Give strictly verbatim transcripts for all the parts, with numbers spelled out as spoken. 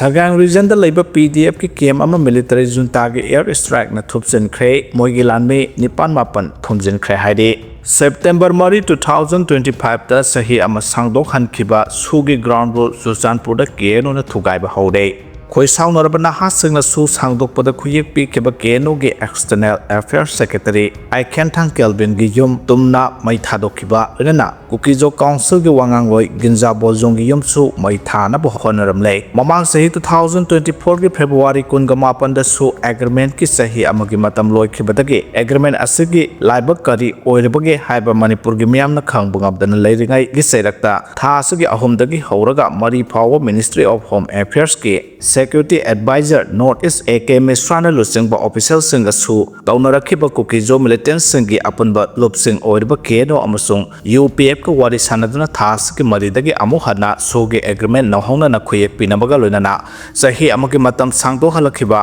ꯁꯒꯥꯡ regionꯗ ꯂꯩꯕ PDF ꯀꯤ camp ꯑꯃ military juntaꯒꯤ air strikeꯅ ꯊꯨꯞꯆꯤꯟꯈ꯭ꯔꯦ꯫ ꯃꯣꯏꯒꯤ ꯂꯥꯟꯃꯤ ꯅꯤꯄꯥꯟ ꯃꯥꯄꯟ ꯊꯣꯝꯖꯤꯟꯈ꯭ꯔꯦ ꯍꯥꯏꯔꯤ꯫ September ꯃꯔꯤ, two thousand twenty fiveꯇ ꯆꯍꯤ ꯑꯃ ꯁꯥꯡꯗꯣꯛꯍꯟꯈꯤꯕ SoO ꯒꯤ ground rule ꯆꯨꯔꯆꯥꯟꯄꯨꯔꯗ KNOꯅ ꯊꯨꯒꯥꯏꯕ ꯍꯧꯔꯦ꯫ ꯈꯣꯏ ꯁꯥꯎꯅꯔꯕ ꯅꯍꯥꯁꯤꯡꯅ SoO ꯁꯥꯡꯗꯣꯛꯄꯗ ꯈꯨꯌꯦꯛ ꯄꯤꯈꯤꯕ KNOꯒꯤ External Affairs Secretary ꯑꯥꯏ ꯈꯦꯟꯊꯥꯡ ꯀꯦꯜꯕꯤꯟꯒꯤ ꯌꯨꯝ ꯇꯨꯝꯅ ꯃꯩ ꯊꯥꯗꯣꯛꯈꯤꯕ, ꯂꯣꯏꯅꯅ ꯀꯨꯀꯤꯖꯣ councilꯒꯤ ꯋꯥꯉꯥꯡꯂꯣꯏ ꯒꯤꯟꯖꯥ ꯕꯣꯜꯖꯣꯡꯒꯤ ꯌꯨꯝꯁꯨ ꯃꯩ ꯊꯥꯅꯕ ꯍꯣꯠꯅꯔꯝꯂꯦ꯫ ꯃꯃꯥꯡ ꯆꯍꯤ two thousand twenty fourꯒꯤ February ꯀꯨꯟꯒ ꯃꯥꯄꯟꯗꯁꯨ agreementꯀꯤ ꯆꯍꯤ ꯑꯃꯒꯤ ꯃꯇꯝ ꯂꯣꯏꯈꯤꯕꯗꯒꯤ agreement ꯑꯁꯤꯒꯤ ꯂꯥꯏꯕꯛ ꯀꯔꯤ ꯑꯣꯏꯔꯤꯕꯒꯦ ꯍꯥꯏꯕ ꯃꯅꯤꯄꯨꯔꯒꯤ ꯃꯤꯌꯥꯝꯅ ꯈꯪꯕ ꯉꯝꯗꯅ ꯂꯩꯔꯤꯉꯩꯒꯤ ꯆꯩꯔꯛꯇ ꯊꯥ ꯑꯁꯤꯒꯤ ꯑꯍꯨꯝꯗꯒꯤ ꯍꯧꯔꯒ ꯃꯔꯤ ꯐꯥꯎꯕ Ministry of Home Affairsꯀꯤ Security Advisor North East A K ꯃꯤꯁ꯭ꯔꯥꯅ ꯂꯨꯆꯤꯡꯕ officialꯁꯤꯡꯒꯁꯨ ꯇꯧꯅꯔꯛꯈꯤꯕ ꯀꯨꯀꯤꯖꯣ militantꯁꯤꯡꯒꯤ ꯑꯄꯨꯟꯕ ꯂꯨꯞꯁꯤꯡ ꯑꯣꯏꯔꯤꯕ KNO ꯑꯃꯁꯨꯡ UPFꯀ ꯋꯥꯔꯤ ꯁꯥꯟꯅꯗꯨꯅ ꯊꯥ ꯑꯁꯤꯒꯤ ꯃꯔꯤꯗꯒꯤ ꯑꯃꯨꯛ ꯍꯟꯅ SoOꯒꯤ agreement ꯅꯧꯍꯧꯅꯅ ꯈꯨꯌꯦꯛ ꯄꯤꯅꯕꯒ ꯂꯣꯏꯅꯅ ꯆꯍꯤ ꯑꯃꯒꯤ ꯃꯇꯝ ꯁꯥꯡꯗꯣꯛꯍꯜꯂꯛꯈꯤꯕ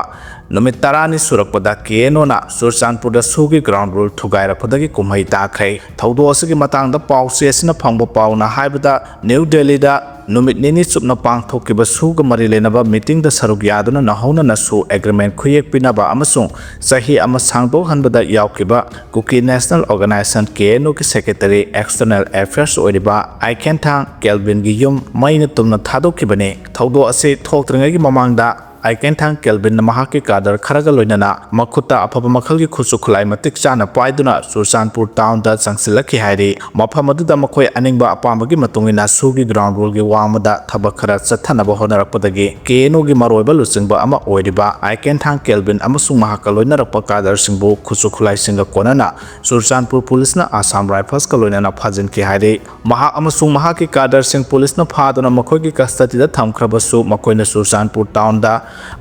ꯅꯨꯃꯤꯠ ꯇꯔꯥꯅꯤ ꯁꯨꯔꯛꯄꯗ KNOꯅ ꯆꯨꯔꯆꯥꯟꯄꯨꯔꯗ SoOꯒꯤ ground rule ꯊꯨꯒꯥꯏꯔꯛꯄꯗꯒꯤ ꯀꯨꯝꯍꯩ ꯇꯥꯈ꯭ꯔꯦ꯫ ꯊꯧꯗꯣꯛ ꯑꯁꯤꯒꯤ ꯃꯇꯥꯡꯗ ꯄꯥꯎ ꯆꯦ ꯑꯁꯤꯅ ꯐꯪꯕ ꯄꯥꯎꯅ ꯍꯥꯏꯕꯗ, ꯅ꯭ꯌꯨ ꯗꯦꯜꯂꯤꯗ ꯅꯨꯃꯤꯠ ꯅꯤꯅꯤ ꯆꯨꯞꯅ ꯄꯥꯡꯊꯣꯛꯈꯤꯕ SoOꯒ ꯃꯔꯤ ꯂꯩꯅꯕ meetingꯗ ꯁꯔꯨꯛ ꯌꯥꯗꯨꯅ ꯅꯧꯍꯧꯅꯅ SoO agreement ꯈꯨꯌꯦꯛ ꯄꯤꯅꯕ ꯑꯃꯁꯨꯡ ꯆꯍꯤ ꯑꯃ ꯁꯥꯡꯗꯣꯛꯍꯟꯕꯗ ꯌꯥꯎꯈꯤꯕ Kuki National Organisation KNOꯒꯤ Secretary External Affairs ꯑꯣꯏꯔꯤꯕ ꯑꯥꯏ ꯈꯦꯟꯊꯥꯡ ꯀꯦꯜꯕꯤꯟꯒꯤ ꯌꯨꯝ ꯃꯩꯅ ꯇꯨꯝꯅ ꯊꯥꯗꯣꯛꯈꯤꯕꯅꯤ꯫ ꯊꯧꯗꯣꯛ ꯑꯁꯤ ꯊꯣꯛꯇ꯭ꯔꯤꯉꯩꯒꯤ ꯃꯃꯥꯡꯗ ꯑꯥꯏ ꯈꯦꯟꯊꯥꯡ ꯀꯦꯜꯕꯤꯟꯅ ꯃꯍꯥꯛꯀꯤ cadre ꯈꯔꯒ ꯂꯣꯏꯅꯅ ꯃꯈꯨꯠꯇ ꯑꯐꯕ ꯃꯈꯜꯒꯤ ꯈꯨꯠꯁꯨ ꯈꯨꯠꯂꯥꯏ ꯃꯇꯤꯛ ꯆꯥꯅ ꯄꯥꯏꯗꯨꯅ ꯆꯨꯔꯆꯥꯟꯄꯨꯔ townꯗ ꯆꯪꯁꯤꯜꯂꯛꯈꯤ ꯍꯥꯏꯔꯤ꯫ ꯃꯐꯝ ꯑꯗꯨꯗ ꯃꯈꯣꯏ ꯑꯅꯤꯡꯕ ꯑꯄꯥꯝꯕꯒꯤ ꯃꯇꯨꯡ ꯏꯟꯅ SoOꯒꯤ ground ruleꯒꯤ ꯋꯥꯡꯃꯗ ꯊꯕꯛ ꯈꯔ ꯆꯠꯊꯅꯕ ꯍꯣꯠꯅꯔꯛꯄꯗꯒꯤ KNOꯒꯤ ꯃꯔꯨꯑꯣꯏꯕ ꯂꯨꯆꯤꯡꯕ ꯑꯃ ꯑꯣꯏꯔꯤꯕ ꯑꯥꯏ ꯈꯦꯟꯊꯥꯡ ꯀꯦꯜꯕꯤꯟ ꯑꯃꯁꯨꯡ ꯃꯍꯥꯛꯀ ꯂꯣꯏꯅꯔꯛꯄ cadreꯁꯤꯡꯕꯨ ꯈꯨꯠꯁꯨ ꯈꯨꯠꯂꯥꯏꯁꯤꯡꯒ ꯀꯣꯟꯅꯅ ꯆꯨꯔꯆꯥꯟꯄꯨꯔ policeꯅ Assam Riflesꯀ ꯂꯣꯏꯅꯅ ꯐꯥꯖꯤꯟꯈꯤ ꯍꯥꯏꯔꯤ꯫ ꯃꯍꯥꯛ ꯑꯃꯁꯨꯡ ꯃꯍꯥꯛꯀꯤ cadreꯁꯤꯡ policeꯅ ꯐꯥꯗꯨꯅ ꯃꯈꯣꯏꯒꯤ custodyꯗ ꯊꯝꯈ꯭ꯔꯕꯁꯨ, ꯃꯈꯣꯏꯅ ꯆꯨꯔꯆꯥꯟꯄꯨꯔ townꯗ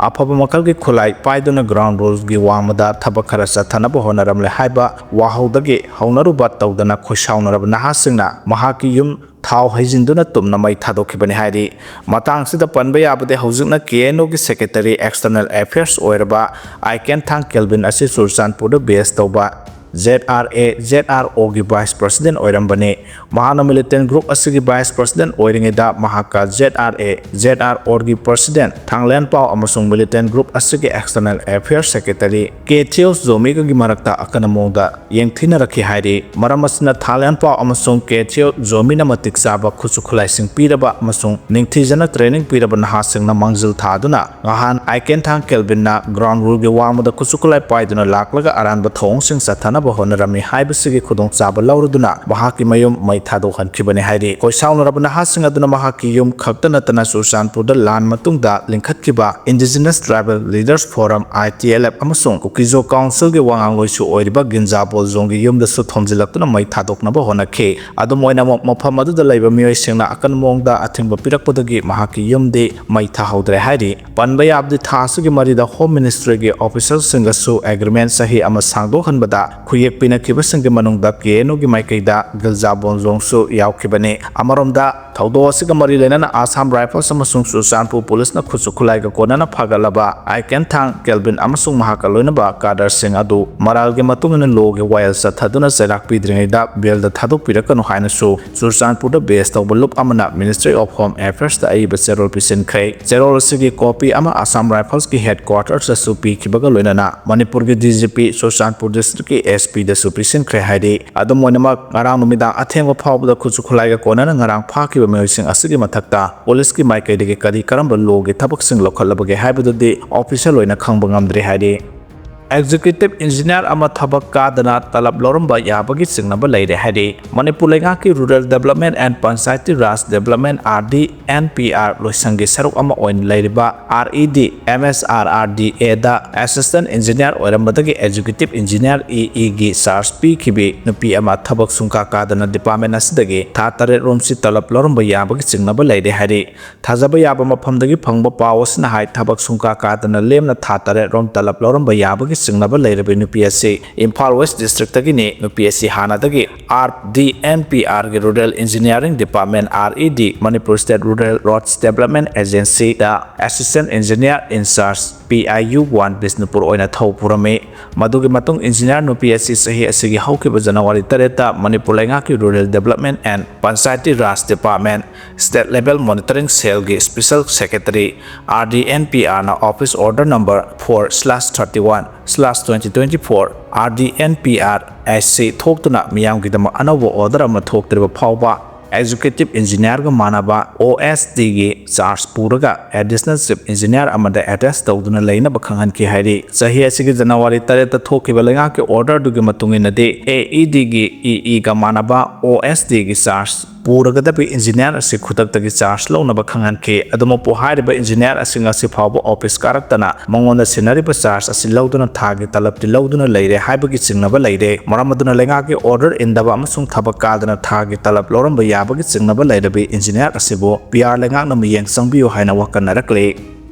ꯑꯐꯕ ꯃꯈꯜꯒꯤ ꯈꯨꯠꯂꯥꯏ ꯄꯥꯏꯗꯨꯅ ground ruleꯒꯤ ꯋꯥꯡꯃꯗ ꯊꯕꯛ ꯈꯔ ꯆꯠꯊꯅꯕ ꯍꯣꯠꯅꯔꯝꯂꯦ ꯍꯥꯏꯕ ꯋꯥꯍꯧꯗꯒꯤ ꯍꯧꯅꯔꯨꯕ ꯇꯧꯗꯅ ꯈꯣꯏꯁꯥꯎꯅꯔꯕ ꯅꯍꯥꯁꯤꯡꯅ ꯃꯍꯥꯛꯀꯤ ꯌꯨꯝ ꯊꯥꯎ ꯍꯩꯖꯤꯟꯗꯨꯅ ꯇꯨꯝꯅ ꯃꯩ ꯊꯥꯗꯣꯛꯈꯤꯕꯅꯤ ꯍꯥꯏꯔꯤ꯫ ꯃꯇꯥꯡꯁꯤꯗ ꯄꯟꯕ ꯌꯥꯕꯗꯤ, ꯍꯧꯖꯤꯛꯅ KNOꯒꯤ Secretary External Affairs ꯑꯣꯏꯔꯕ ꯑꯥꯏ ꯈꯦꯟꯊꯥꯡ ꯀꯦꯜꯕꯤꯟ ꯑꯁꯤ ꯆꯨꯔꯆꯥꯟꯄꯨꯔꯗ base ꯇꯧꯕ Z R A Z R ꯑꯣꯒꯤ ꯚꯥꯏꯁ ꯄ꯭ꯔꯁꯤꯗꯦꯟ ꯑꯣꯏꯔꯝꯕꯅꯤ꯫ ꯃꯍꯥꯛꯅ ꯃꯤꯂꯤꯇꯦꯟ ꯒ꯭ꯔꯨꯞ ꯑꯁꯤꯒꯤ ꯚꯥꯏꯁ ꯄ꯭ꯔꯁꯤꯗꯦꯟ ꯑꯣꯏꯔꯤꯉꯩꯗ ꯃꯍꯥꯛꯀ Z R A Z R ꯑꯣꯒꯤ ꯄ꯭ꯔꯁꯤꯗꯦꯟ ꯊꯥꯡꯂꯦꯟꯄꯥꯎ ꯑꯃꯁꯨꯡ ꯃꯤꯂꯤꯇꯦꯟ ꯒ꯭ꯔꯨꯞ ꯑꯁꯤꯒꯤ ꯑꯦꯛꯁꯇꯔꯅꯦꯜ ꯑꯦꯐꯤꯌꯔ ꯁꯦꯀ꯭ꯔꯦꯇꯔꯤ ꯀꯦ ꯊꯤꯌꯣ ꯖꯣꯃꯤꯒꯒꯤ ꯃꯔꯛꯇ ꯑꯀꯟꯕ ꯃꯑꯣꯡꯗ ꯌꯦꯡꯊꯤꯅꯔꯛꯈꯤ ꯍꯥꯏꯔꯤ꯫ ꯃꯔꯝ ꯑꯁꯤꯅ ꯊꯥꯡꯂꯦꯟꯄꯥꯎ ꯑꯃꯁꯨꯡ ꯀꯦ ꯊꯤꯌꯣ ꯖꯣꯃꯤꯅ ꯃꯇꯤꯛ ꯆꯥꯕ ꯈꯨꯠꯁꯨ ꯈꯨꯠꯂꯥꯏꯁꯤꯡ ꯄꯤꯔꯕ ꯑꯃꯁꯨꯡ ꯅꯤꯡꯊꯤꯖꯅ ꯇ꯭ꯔꯦꯅꯤꯡ ꯄꯤꯔꯕ ꯅꯍꯥꯁꯤꯡꯅ ꯃꯥꯡꯖꯤꯜ ꯊꯥꯗꯨꯅ ꯉꯍꯥꯟ ꯑꯥꯏꯀꯦꯟꯊꯥꯡ ꯀꯦꯜꯕꯤꯟꯅ ꯒ꯭ꯔꯥꯎꯟ ꯔꯨꯜꯒꯤ ꯋꯥꯡꯃꯗ ꯈꯨꯠꯁꯨ ꯈꯨꯠꯂꯥꯏ ꯄꯥꯏꯗꯨꯅ ꯂꯥꯛꯂꯒ ꯑꯔꯥꯟꯕ ꯊꯧꯑꯣꯡꯁꯤꯡ ꯆꯠꯊꯅꯕ ꯍꯣꯠꯅꯔꯝꯃꯤ ꯍꯥꯏꯕꯁꯤꯒꯤ ꯈꯨꯗꯣꯡꯆꯥꯕ ꯂꯧꯔꯗꯨꯅ ꯃꯍꯥꯛꯀꯤ ꯃꯌꯨꯝ ꯃꯩ ꯊꯥꯗꯣꯛꯍꯟꯈꯤꯕꯅꯤ ꯍꯥꯏꯔꯤ꯫ ꯀꯣꯏꯁꯥꯎꯅꯔꯕ ꯅꯍꯥꯁꯤꯡ ꯑꯗꯨꯅ ꯃꯍꯥꯛꯀꯤ ꯌꯨꯝ ꯈꯛꯇ ꯅꯠꯇꯅ ꯆꯨꯔꯆꯥꯟꯄꯨꯔꯗ ꯂꯥꯟ ꯃꯇꯨꯡꯗ ꯂꯤꯡꯈꯠꯈꯤꯕ Indigenous Tribal Leaders Forum, I T L F, ꯑꯃꯁꯨꯡ ꯀꯨꯀꯤꯖꯣ ꯀꯥꯎꯟꯁꯤꯜꯒꯤ ꯋꯥꯉꯥꯡꯂꯣꯏꯁꯨ ꯑꯣꯏꯔꯤꯕ ꯒꯤꯟꯖꯥ ꯕꯣꯜꯖꯣꯡꯒꯤ ꯌꯨꯝꯗꯁꯨ ꯊꯣꯝꯖꯤꯜꯂꯛꯇꯨꯅ ꯃꯩ ꯊꯥꯗꯣꯛꯅꯕ ꯍꯣꯠꯅꯈꯤ꯫ ꯑꯗꯨꯝ ꯑꯣꯏꯅꯃꯛ, ꯃꯐꯝ ꯑꯗꯨꯗ ꯂꯩꯕ ꯃꯤꯑꯣꯏꯁꯤꯡꯅ ꯑꯀꯟꯕ ꯃꯑꯣꯡꯗ ꯑꯊꯤꯡꯕ ꯄꯤꯔꯛꯄꯗꯒꯤ ꯃꯍꯥꯛꯀꯤ ꯌꯨꯝꯗꯤ ꯃꯩ ꯊꯥꯍꯧꯗ꯭ꯔꯦ ꯍꯥꯏꯔꯤ꯫ ꯄꯟꯕ ꯌꯥꯕꯗꯤ, ꯊꯥ ꯑꯁꯤꯒꯤ ꯃꯔꯤꯗ ꯍꯣꯝ ꯃꯤꯅꯤꯁꯇ꯭ꯔꯤꯒꯤ ꯑꯣꯐꯤꯁꯤꯌꯦꯜꯁꯤꯡꯒꯁꯨ ꯑꯦꯒ꯭ꯔꯤꯃꯦꯟ ꯆꯍꯤ ꯑꯃ ꯁꯥꯡꯗꯣꯛꯍꯟꯕꯗ ꯈꯨꯌꯦꯛ ꯄꯤꯅꯈꯤꯕꯁꯤꯡꯒꯤ ꯃꯅꯨꯡꯗ ꯀꯦ ꯑꯦꯟ ꯌꯨꯒꯤ ꯃꯥꯏꯀꯩꯗ ꯒꯤꯜꯖꯥ ꯕꯣꯟꯖꯣꯡꯁꯨ ꯌꯥꯎꯈꯤꯕꯅꯤ꯫ ꯑꯃꯔꯣꯝꯗ, ꯊꯧꯗꯣꯛ ꯑꯁꯤꯒ ꯃꯔꯤ ꯂꯩꯅꯅ ꯑꯁꯥꯝ ꯔꯥꯏꯐꯜꯁ ꯑꯃꯁꯨꯡ ꯆꯨꯔꯆꯥꯟꯄꯨꯔ ꯄꯨꯂꯤꯁꯅ ꯈꯨꯠꯁꯨ ꯈꯨꯠꯂꯥꯏꯒ ꯀꯣꯟꯅꯅ ꯐꯥꯒꯠꯂꯕ ꯑꯥꯏꯀꯦꯟꯊꯥꯡ ꯀꯦꯜꯕꯤꯟ ꯑꯃꯁꯨꯡ ꯃꯍꯥꯛꯀ ꯂꯣꯏꯅꯕ ꯀꯥꯗꯔꯁꯤꯡ ꯑꯗꯨ ꯃꯔꯥꯜꯒꯤ ꯃꯇꯨꯡ ꯏꯟꯅ ꯂꯣꯒꯤ ꯋꯥꯌꯦꯜ ꯆꯠꯊꯗꯨꯅ ꯆꯩꯔꯥꯛ ꯄꯤꯗ꯭ꯔꯤꯉꯩꯗ ꯕꯦꯜꯗ ꯊꯥꯗꯣꯛꯄꯤꯔꯛꯀꯅꯨ ꯍꯥꯏꯅꯁꯨ ꯆꯨꯔꯆꯥꯟꯄꯨꯔꯗ ꯕꯦꯁ ꯇꯧꯕ ꯂꯨꯞ ꯑꯃꯅ Ministry of Home Affairsꯇ ꯑꯏꯕ ꯆꯦꯔꯣꯜ ꯄꯤꯁꯤꯟꯈ꯭ꯔꯦ꯫ ꯆꯦꯔꯣꯜ ꯑꯁꯤꯒꯤ ꯀꯣꯄꯤ ꯑꯃ ꯑꯁꯥꯝ ꯔꯥꯏꯐꯜꯁꯀꯤ ꯍꯦꯗꯀ꯭ꯋꯥꯇꯔꯁꯇꯁꯨ ꯄꯤꯈꯤꯕꯒ ꯂꯣꯏꯅꯅ ꯃꯅꯤꯄꯨꯔꯒꯤ D G P, ꯆꯨꯔꯆꯥꯟꯄꯨꯔ ꯗꯤꯁꯇ꯭ꯔꯤꯛꯀꯤ S Pꯗꯁꯨ ꯄꯤꯁꯤꯟꯈ꯭ꯔꯦ ꯍꯥꯏꯔꯤ꯫ ꯑꯗꯨꯝ ꯑꯣꯏꯅꯃꯛ, ꯉꯔꯥꯡ ꯅꯨꯃꯤꯗꯥꯡ ꯑꯊꯦꯡꯕ ꯐꯥꯎꯕꯗ ꯈꯨꯠꯁꯨ ꯈꯨꯠꯂꯥꯏꯒ ꯀꯣꯟꯅꯅ ꯉꯔꯥꯡ ꯐꯥꯈꯤꯕ ꯃꯤꯑꯣꯏꯁꯤꯡ ꯑꯁꯤꯒꯤ ꯃꯊꯛꯇ ꯄꯨꯂꯤꯁꯀꯤ ꯃꯥꯏꯀꯩꯗꯒꯤ ꯀꯔꯤ ꯀꯔꯝꯕ ꯂꯣꯒꯤ ꯊꯕꯛꯁꯤꯡ ꯂꯧꯈꯠꯂꯕꯒꯦ ꯍꯥꯏꯕꯗꯨꯗꯤ ꯑꯣꯐꯤꯁꯤꯌꯦꯜ ꯑꯣꯏꯅ ꯈꯪꯕ ꯉꯝꯗ꯭ꯔꯤ ꯍꯥꯏꯔꯤ꯫ ꯑꯦꯛꯖꯤꯀ꯭ꯌꯨꯇꯤꯚ ꯏꯟꯖꯤꯅꯤꯌꯥꯔ ꯑꯃ ꯊꯕꯛ ꯀꯥꯗꯅ ꯇꯂꯕ ꯂꯧꯔꯝꯕ ꯌꯥꯕꯒꯤ ꯆꯤꯡꯅꯕ ꯂꯩꯔꯦ ꯍꯥꯏꯔꯤ꯫ ꯃꯅꯤꯄꯨꯔ ꯂꯩꯉꯥꯛꯀꯤ rural development and panchayati raj development, R D N P R, ꯂꯣꯏꯁꯪꯒꯤ ꯁꯔꯨꯛ ꯑꯃ ꯑꯣꯏꯅ ꯂꯩꯔꯤꯕ R E D M S R R D Aꯗ ꯑꯦꯁꯤꯁꯇꯦꯟ ꯏꯟꯖꯤꯅꯤꯌꯥꯔ ꯑꯣꯏꯔꯝꯕꯗꯒꯤ ꯑꯦꯛꯖꯤꯀ꯭ꯌꯨꯇꯤꯚ ꯏꯟꯖꯤꯅꯤꯌꯥꯔ, E E, ꯒꯤ ꯆꯥꯔꯖ ꯄꯤꯈꯤꯕꯤ ꯅꯨꯄꯤ ꯑꯃ ꯊꯕꯛ ꯁꯨꯡꯀꯥ ꯀꯥꯗꯅ ꯗꯤꯄꯥꯔꯠꯃꯦꯟ ꯑꯁꯤꯗꯒꯤ ꯊꯥ ꯇꯔꯦꯠ ꯔꯣꯝꯁꯤ ꯇꯂꯕ ꯂꯧꯔꯝꯕ ꯌꯥꯕꯒꯤ ꯆꯤꯡꯅꯕ ꯂꯩꯔꯦ ꯍꯥꯏꯔꯤ꯫ ꯊꯥꯖꯕ ꯌꯥꯕ ꯃꯐꯝꯗꯒꯤ ꯐꯪꯕ ꯄꯥꯎ ꯑꯁꯤꯅ ꯍꯥꯏ, ꯊꯕꯛ ꯁꯨꯡꯀꯥ ꯀꯥꯗꯅ ꯂꯦꯝꯅ ꯊꯥ ꯇꯔꯦꯠ ꯔꯣꯝ ꯇꯂꯕ ꯂꯧꯔꯝꯕ ꯌꯥꯕꯒꯤ ꯆꯤꯡꯅꯕ ꯂꯩꯔꯕꯤ ꯅꯨꯄꯤ ꯑꯁꯤ ꯏꯝꯐꯥꯜ ꯋꯦꯁ ꯗꯤꯁꯇ꯭ꯔꯤꯛꯇꯒꯤꯅꯤ꯫ ꯅꯨꯄꯤ ꯑꯁꯤ ꯍꯥꯟꯅꯗꯒꯤ R D N P Rꯒꯤ rural engineering department, R E D, Manipur state rural roads development ꯑꯦꯖꯦꯟꯁꯤꯗ assistant engineer in charge, P I U one, Bishnupur ꯑꯣꯏꯅ ꯊꯧ ꯄꯨꯔꯝꯃꯤ꯫ ꯃꯗꯨꯒꯤ ꯃꯇꯨꯡ ꯏꯟꯖꯤꯅꯤꯌꯥꯔ ꯅꯨꯄꯤ ꯑꯁꯤ ꯆꯍꯤ ꯑꯁꯤꯒꯤ ꯍꯧꯈꯤꯕ ꯖꯅꯋꯥꯔꯤ ꯇꯔꯦꯠꯇ ꯃꯅꯤꯄꯨꯔ ꯂꯩꯉꯥꯛꯀꯤ Rural Development and Panchayati Raj Department, State Level Monitoring Cellꯒꯤ Special Secretary, RDNPRꯅ Office Order Number four slash thirty-one slash twenty twenty-four, RDNPR ꯑꯁꯤ ꯊꯣꯛꯇꯨꯅ ꯃꯤꯌꯥꯝꯒꯤꯗꯃꯛ ꯑꯅꯧꯕ order ꯑꯃ ꯊꯣꯛꯇ꯭ꯔꯤꯕ ꯐꯥꯎꯕ Executive Engineerꯒ ꯃꯥꯟꯅꯕ OSDꯒꯤ charge ꯄꯨꯔꯒ Additional Chief Engineer ꯑꯃꯗ attach ꯇꯧꯗꯨꯅ ꯂꯩꯅꯕ ꯈꯪꯍꯟꯈꯤ ꯍꯥꯏꯔꯤ꯫ ꯆꯍꯤ ꯑꯁꯤꯒꯤ ꯖꯅꯋꯥꯔꯤ ꯇꯔꯦꯠꯇ ꯊꯣꯛꯈꯤꯕ ꯂꯩꯉꯥꯛꯀꯤ orderꯗꯨꯒꯤ ꯃꯇꯨꯡ ꯏꯟꯅꯗꯤ, AEDꯒꯤ EEꯒ ꯃꯥꯟꯅꯕ OSDꯒꯤ charge ꯄꯨꯔꯒꯗꯕ engineer ꯑꯁꯤ ꯈꯨꯗꯛꯇꯒꯤ charge ꯂꯧꯅꯕ ꯈꯪꯍꯟꯈꯤ꯫ ꯑꯗꯨꯃꯛꯄꯨ ꯍꯥꯏꯔꯤꯕ engineer ꯑꯁꯤ ꯉꯁꯤ ꯐꯥꯎꯕ office ꯀꯥꯔꯛꯇꯅ ꯃꯉꯣꯟꯗ ꯁꯤꯟꯅꯔꯤꯕ charge ꯑꯁꯤ ꯂꯧꯗꯨꯅ ꯊꯥꯒꯤ ꯇꯂꯕꯇꯤ ꯂꯧꯗꯨꯅ ꯂꯩꯔꯦ ꯍꯥꯏꯕꯒꯤ ꯆꯤꯡꯅꯕ ꯂꯩꯔꯦ꯫ ꯃꯔꯝ ꯑꯗꯨꯅ ꯂꯩꯉꯥꯛꯀꯤ order ꯏꯟꯗꯕ ꯑꯃꯁꯨꯡ ꯊꯕꯛ ꯀꯥꯗꯅ ꯊꯥꯒꯤ ꯇꯂꯕ ꯂꯧꯔꯝꯕ ꯌꯥꯕꯒꯤ ꯆꯤꯡꯅꯕ ꯂꯩꯔꯕꯤ engineer ꯑꯁꯤꯕꯨ PR ꯂꯩꯉꯥꯛꯅ ꯃꯤꯠꯌꯦꯡ ꯆꯪꯕꯤꯌꯨ ꯍꯥꯏꯅ ꯋꯥꯀꯟꯅꯔꯛꯂꯤ꯫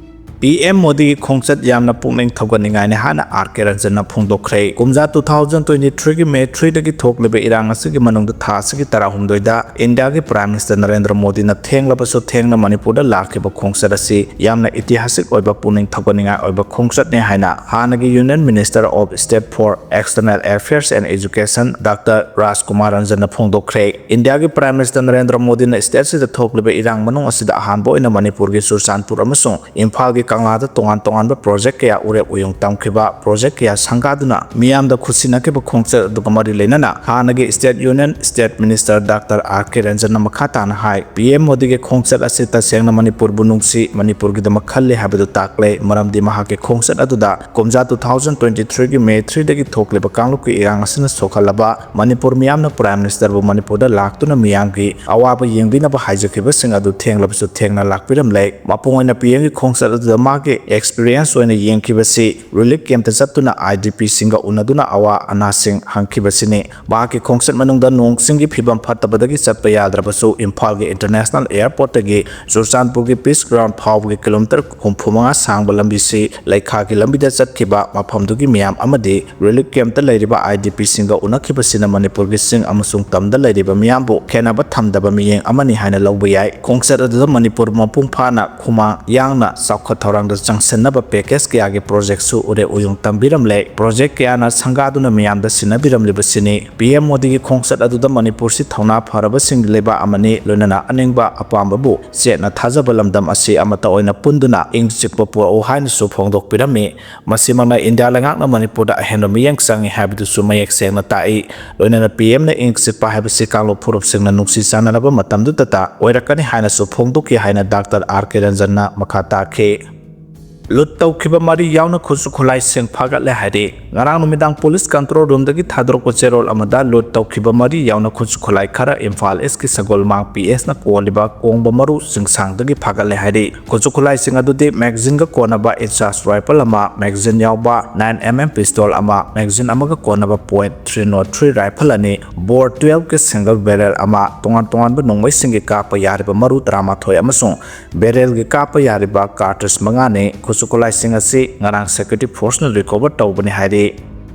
PM ꯃꯣꯗꯤꯒꯤ ꯈꯣꯡꯆꯠ ꯌꯥꯝꯅ ꯄꯨꯛꯅꯤꯡ ꯊꯧꯒꯠꯅꯤꯡꯉꯥꯏꯅꯤ ꯍꯥꯏꯅ RK ꯔꯟꯖꯟꯅ ꯐꯣꯡꯗꯣꯛꯈ꯭ꯔꯦ꯫ ꯀꯨꯝꯖꯥ two thousand twenty threeꯒꯤ May threeꯗꯒꯤ ꯊꯣꯛꯂꯤꯕ ꯏꯔꯥꯡ ꯑꯁꯤꯒꯤ ꯃꯅꯨꯡꯗ ꯊꯥ ꯑꯁꯤꯒꯤ ꯇꯔꯥꯍꯨꯝꯗꯣꯏꯗ ꯏꯟꯗꯤꯌꯥꯒꯤ Prime Minister ꯅꯔꯦꯟꯗ꯭ꯔ ꯃꯣꯗꯤꯅ ꯊꯦꯡꯂꯕꯁꯨ ꯊꯦꯡꯅ ꯃꯅꯤꯄꯨꯔꯗ ꯂꯥꯛꯈꯤꯕ ꯈꯣꯡꯆꯠ ꯑꯁꯤ ꯌꯥꯝꯅ ꯏꯇꯤꯍꯥꯁꯤꯛ ꯑꯣꯏꯕ, ꯄꯨꯛꯅꯤꯡ ꯊꯧꯒꯠꯅꯤꯡꯉꯥꯏ ꯑꯣꯏꯕ ꯈꯣꯡꯆꯠꯅꯤ ꯍꯥꯏꯅ ꯍꯥꯟꯅꯒꯤ Union Minister of State for External Affairs and Education Doctor ꯔꯥꯖꯀꯨꯃꯥꯔ ꯔꯟꯖꯟꯅ ꯐꯣꯡꯗꯣꯛꯈ꯭ꯔꯦ꯫ ꯏꯟꯗꯤꯌꯥꯒꯤ Prime Minister ꯅꯔꯦꯟꯗ꯭ꯔ ꯃꯣꯗꯤꯅ state ꯑꯁꯤꯗ ꯊꯣꯛꯂꯤꯕ ꯏꯔꯥꯡ ꯃꯅꯨꯡ ꯑꯁꯤꯗ ꯑꯍꯥꯟꯕ ꯑꯣꯏꯅ ꯃꯅꯤꯄꯨꯔꯒꯤ ꯆꯨꯔꯆꯥꯟꯄꯨꯔ ꯑꯃꯁꯨꯡ ꯏꯝꯐꯥꯜꯒꯤ ꯀꯪꯂꯥꯗ ꯇꯣꯉꯥꯟ ꯇꯣꯉꯥꯟꯕ project ꯀꯌꯥ ꯎꯔꯦꯞ ꯎꯌꯨꯡ ꯇꯝꯈꯤꯕ, project ꯀꯌꯥ ꯁꯪꯒꯥꯗꯨꯅ ꯃꯤꯌꯥꯝꯗ ꯈꯨꯠꯁꯤꯟꯅꯈꯤꯕ ꯈꯣꯡꯆꯠ ꯑꯗꯨꯒ ꯃꯔꯤ ꯂꯩꯅꯅ ꯍꯥꯟꯅꯒꯤ State Union State Minister Doctor RK ꯔꯟꯖꯟꯅ ꯃꯈꯥ ꯇꯥꯅ ꯍꯥꯏ, PM ꯃꯣꯗꯤꯒꯤ ꯈꯣꯡꯆꯠ ꯑꯁꯤ ꯇꯁꯦꯡꯅ ꯃꯅꯤꯄꯨꯔꯕꯨ ꯅꯨꯡꯁꯤ, ꯃꯅꯤꯄꯨꯔꯒꯤꯗꯃꯛ ꯈꯜꯂꯤ ꯍꯥꯏꯕꯗꯨ ꯇꯥꯛꯂꯦ꯫ ꯃꯔꯝꯗꯤ ꯃꯍꯥꯛꯀꯤ ꯈꯣꯡꯆꯠ ꯑꯗꯨꯗ ꯀꯨꯝꯖꯥ two thousand twenty threeꯒꯤ May threeꯗꯒꯤ ꯊꯣꯛꯂꯤꯕ ꯀꯥꯡꯂꯨꯞꯀꯤ ꯏꯔꯥꯡ ꯑꯁꯤꯅ ꯁꯣꯛꯍꯜꯂꯕ ꯃꯅꯤꯄꯨꯔ ꯃꯤꯌꯥꯝꯅ Prime Ministerꯕꯨ ꯃꯅꯤꯄꯨꯔꯗ ꯂꯥꯛꯇꯨꯅ ꯃꯤꯌꯥꯝꯒꯤ ꯑꯋꯥꯕ ꯌꯦꯡꯕꯤꯅꯕ ꯍꯥꯏꯖꯈꯤꯕꯁꯤꯡ ꯑꯗꯨ ꯊꯦꯡꯂꯕꯁꯨ ꯊꯦꯡꯅ ꯂꯥꯛꯄꯤꯔꯝꯂꯦ꯫ ꯃꯄꯨꯡ ꯑꯣꯏꯅ PMꯒꯤ ꯈꯣꯡꯆꯠ ꯑꯗꯨꯗ ꯃꯥꯒꯤ experience ꯑꯣꯏꯅ ꯌꯦꯡꯈꯤꯕꯁꯤ relief campꯇ ꯆꯠꯇꯨꯅ IDPꯁꯤꯡꯒ ꯎꯅꯗꯨꯅ ꯑꯋꯥ ꯑꯅꯥꯁꯤꯡ ꯍꯪꯈꯤꯕꯁꯤꯅꯤ꯫ ꯃꯍꯥꯛꯀꯤ ꯈꯣꯡꯆꯠ ꯃꯅꯨꯡꯗ ꯅꯣꯡ ꯆꯤꯡꯒꯤ ꯐꯤꯕꯝ ꯐꯠꯇꯕꯗꯒꯤ ꯆꯠꯄ ꯌꯥꯗ꯭ꯔꯕꯁꯨ ꯏꯝꯐꯥꯜꯒꯤ International Airportꯇꯒꯤ ꯆꯨꯔꯆꯥꯟꯄꯨꯔꯒꯤ Peace Ground ꯐꯥꯎꯕꯒꯤ kilometre ꯍꯨꯝꯐꯨ ꯃꯉꯥ ꯁꯥꯡꯕ ꯂꯝꯕꯤꯁꯤ ꯂꯩꯈꯥꯒꯤ ꯂꯝꯕꯤꯗ ꯆꯠꯈꯤꯕ ꯃꯐꯝꯗꯨꯒꯤ ꯃꯤꯌꯥꯝ ꯑꯃꯗꯤ relief campꯇ ꯂꯩꯔꯤꯕ IDPꯁꯤꯡꯒ ꯎꯅꯈꯤꯕꯁꯤꯅ ꯃꯅꯤꯄꯨꯔꯒꯤ ꯆꯤꯡ ꯑꯃꯁꯨꯡ ꯇꯝꯗ ꯂꯩꯔꯤꯕ ꯃꯤꯌꯥꯝꯕꯨ ꯈꯦꯟꯅꯕ ꯊꯝꯗꯕ ꯃꯤꯠꯌꯦꯡ ꯑꯃꯅꯤ ꯍꯥꯏꯅ ꯂꯧꯕ ꯌꯥꯏ꯫ ꯈꯣꯡꯆꯠ ꯑꯗꯨꯗ ꯃꯅꯤꯄꯨꯔ ꯃꯄꯨꯡ ꯐꯥꯅ ꯈꯨꯃꯥꯡ ꯌꯥꯡꯅ ꯆꯥꯎꯈꯠ ꯊꯧꯔꯥꯡꯗ ꯆꯪꯁꯤꯟꯅꯕ ꯄꯦꯀꯦꯖ ꯀꯌꯥꯒꯤ ꯄ꯭ꯔꯣꯖꯦꯛꯁꯨ ꯎꯔꯦ ꯎꯌꯨꯡ ꯇꯝꯕꯤꯔꯝꯂꯦ꯫ ꯄ꯭ꯔꯣꯖꯦꯛ ꯀꯌꯥꯅ ꯁꯪꯒꯥꯗꯨꯅ ꯃꯤꯌꯥꯝꯗ ꯁꯤꯟꯅꯕꯤꯔꯝꯂꯤꯕꯁꯤꯅꯤ꯫ ꯄꯤ ꯑꯦꯝ ꯃꯣꯗꯤꯒꯤ ꯈꯣꯡꯆꯠ ꯑꯗꯨꯗ ꯃꯅꯤꯄꯨꯔꯁꯤ ꯊꯧꯅꯥ ꯐꯔꯕꯁꯤꯡꯒꯤ ꯂꯩꯕꯥꯛ ꯑꯃꯅꯤ, ꯂꯣꯏꯅꯅ ꯑꯅꯤꯡꯕ ꯑꯄꯥꯝꯕꯕꯨ ꯆꯦꯠꯅ ꯊꯥꯖꯕ ꯂꯝꯗꯝ ꯑꯁꯤ ꯑꯃꯠꯇ ꯑꯣꯏꯅ ꯄꯨꯟꯗꯨꯅ ꯏꯪ ꯆꯤꯛꯄ ꯄꯨꯔꯛꯎ ꯍꯥꯏꯅꯁꯨ ꯐꯣꯡꯗꯣꯛꯄꯤꯔꯝꯃꯤ꯫ ꯃꯁꯤꯃꯛꯅ ꯏꯟꯗꯤꯌꯥ ꯂꯩꯉꯥꯛꯅ ꯃꯅꯤꯄꯨꯔꯗ ꯑꯍꯦꯟꯕ ꯃꯤꯠꯌꯦꯡ ꯆꯪꯏ ꯍꯥꯏꯕꯗꯨꯁꯨ ꯃꯌꯦꯛ ꯁꯦꯡꯅ ꯇꯥꯛꯏ꯫ ꯂꯣꯏꯅꯅ ꯄꯤ ꯑꯦꯝꯅ ꯏꯪ ꯆꯤꯛꯄ ꯍꯥꯏꯕꯁꯤ ꯀꯥꯡꯂꯨꯞ ꯐꯨꯔꯨꯞꯁꯤꯡꯅ ꯅꯨꯡꯁꯤ ꯆꯥꯟꯅꯔꯕ ꯃꯇꯝꯗꯨꯗꯇ ꯑꯣꯏꯔꯛꯀꯅꯤ ꯍꯥꯏꯅꯁꯨ ꯐꯣꯡꯗꯣꯛꯈꯤ ꯍꯥꯏꯅ ꯗꯥꯛꯇꯔ ꯑꯥꯔ ꯀꯦ ꯔꯟꯖꯟꯅ ꯃꯈꯥ ꯇꯥꯈꯤ꯫ ꯂꯨꯠ ꯇꯧꯈꯤꯕ ꯃꯔꯤ ꯌꯥꯎꯅ ꯈꯨꯠꯁꯨ ꯈꯨꯠꯂꯥꯏꯁꯤꯡ ꯐꯥꯒꯠꯂꯦ ꯍꯥꯏꯔꯤ꯫ ꯉꯔꯥꯡ ꯅꯨꯃꯤꯗꯥꯡ ꯄꯨꯂꯤꯁ ꯀꯟꯇ꯭ꯔꯣꯜ ꯔꯨꯝꯗꯒꯤ ꯊꯥꯗꯣꯔꯛꯄ ꯆꯦꯔꯣꯜ ꯑꯃꯗ ꯂꯨꯠ ꯇꯧꯈꯤꯕ ꯃꯔꯤ ꯌꯥꯎꯅ ꯈꯨꯠꯁꯨ ꯈꯨꯠꯂꯥꯏ ꯈꯔ ꯏꯝꯐꯥꯜ ꯏꯁꯀꯤ ꯁꯒꯣꯜꯃꯥꯡ ꯄꯤ ꯑꯦꯁꯅ ꯀꯣꯜꯂꯤꯕ ꯀꯣꯡꯕ ꯃꯔꯨ ꯆꯤꯡꯁꯥꯡꯗꯒꯤ ꯐꯥꯒꯠꯂꯦ ꯍꯥꯏꯔꯤ꯫ ꯈꯨꯠꯁꯨ ꯈꯨꯠꯂꯥꯏꯁꯤꯡ ꯑꯗꯨꯗꯤ ꯃꯦꯒꯖꯤꯟꯒ ꯀꯣꯟꯅꯕ ꯏꯟꯆꯥꯔꯖ ꯔꯥꯏꯐꯜ ꯑꯃ, ꯃꯦꯒꯖꯤꯟ ꯌꯥꯎꯕ ꯅꯥꯏꯟ ꯑꯦꯝ ꯑꯦꯝ ꯄꯤꯁꯇꯣꯜ ꯑꯃ, ꯃꯦꯒꯖꯤꯟ ꯑꯃꯒ ꯀꯣꯟꯅꯕ point three not three rifle ꯑꯅꯤ, ꯕꯣꯔ ꯇꯨꯌꯦꯜꯐꯀꯤ ꯁꯤꯡꯒꯜ ꯕꯦꯔꯦꯜ ꯑꯃ, ꯇꯣꯉꯥꯟ ꯇꯣꯉꯥꯟꯕ ꯅꯣꯡꯃꯩꯁꯤꯡꯒꯤ ꯀꯥꯞꯄ ꯌꯥꯔꯤꯕ ꯃꯔꯨ ꯇꯔꯥꯃꯥꯊꯣꯏ ꯑꯃꯁꯨꯡ ꯕꯦꯔꯦꯜꯒꯤ ꯀꯥꯞꯄ ꯌꯥꯔꯤꯕ ꯀꯥꯔꯇ꯭ꯔꯤꯖ ꯃꯉꯥꯅꯤ꯫ ꯈꯨꯠꯁꯨ ꯈꯨꯠꯂꯥꯏꯁꯤꯡ ꯑꯁꯤ ꯉꯔꯥꯡ ꯁꯦꯀ꯭ꯌꯨꯔꯤꯇꯤ ꯐꯣꯔꯁꯅ ꯔꯤꯀꯣꯚꯔ ꯇꯧꯕꯅꯤ ꯍꯥꯏꯔꯤ꯫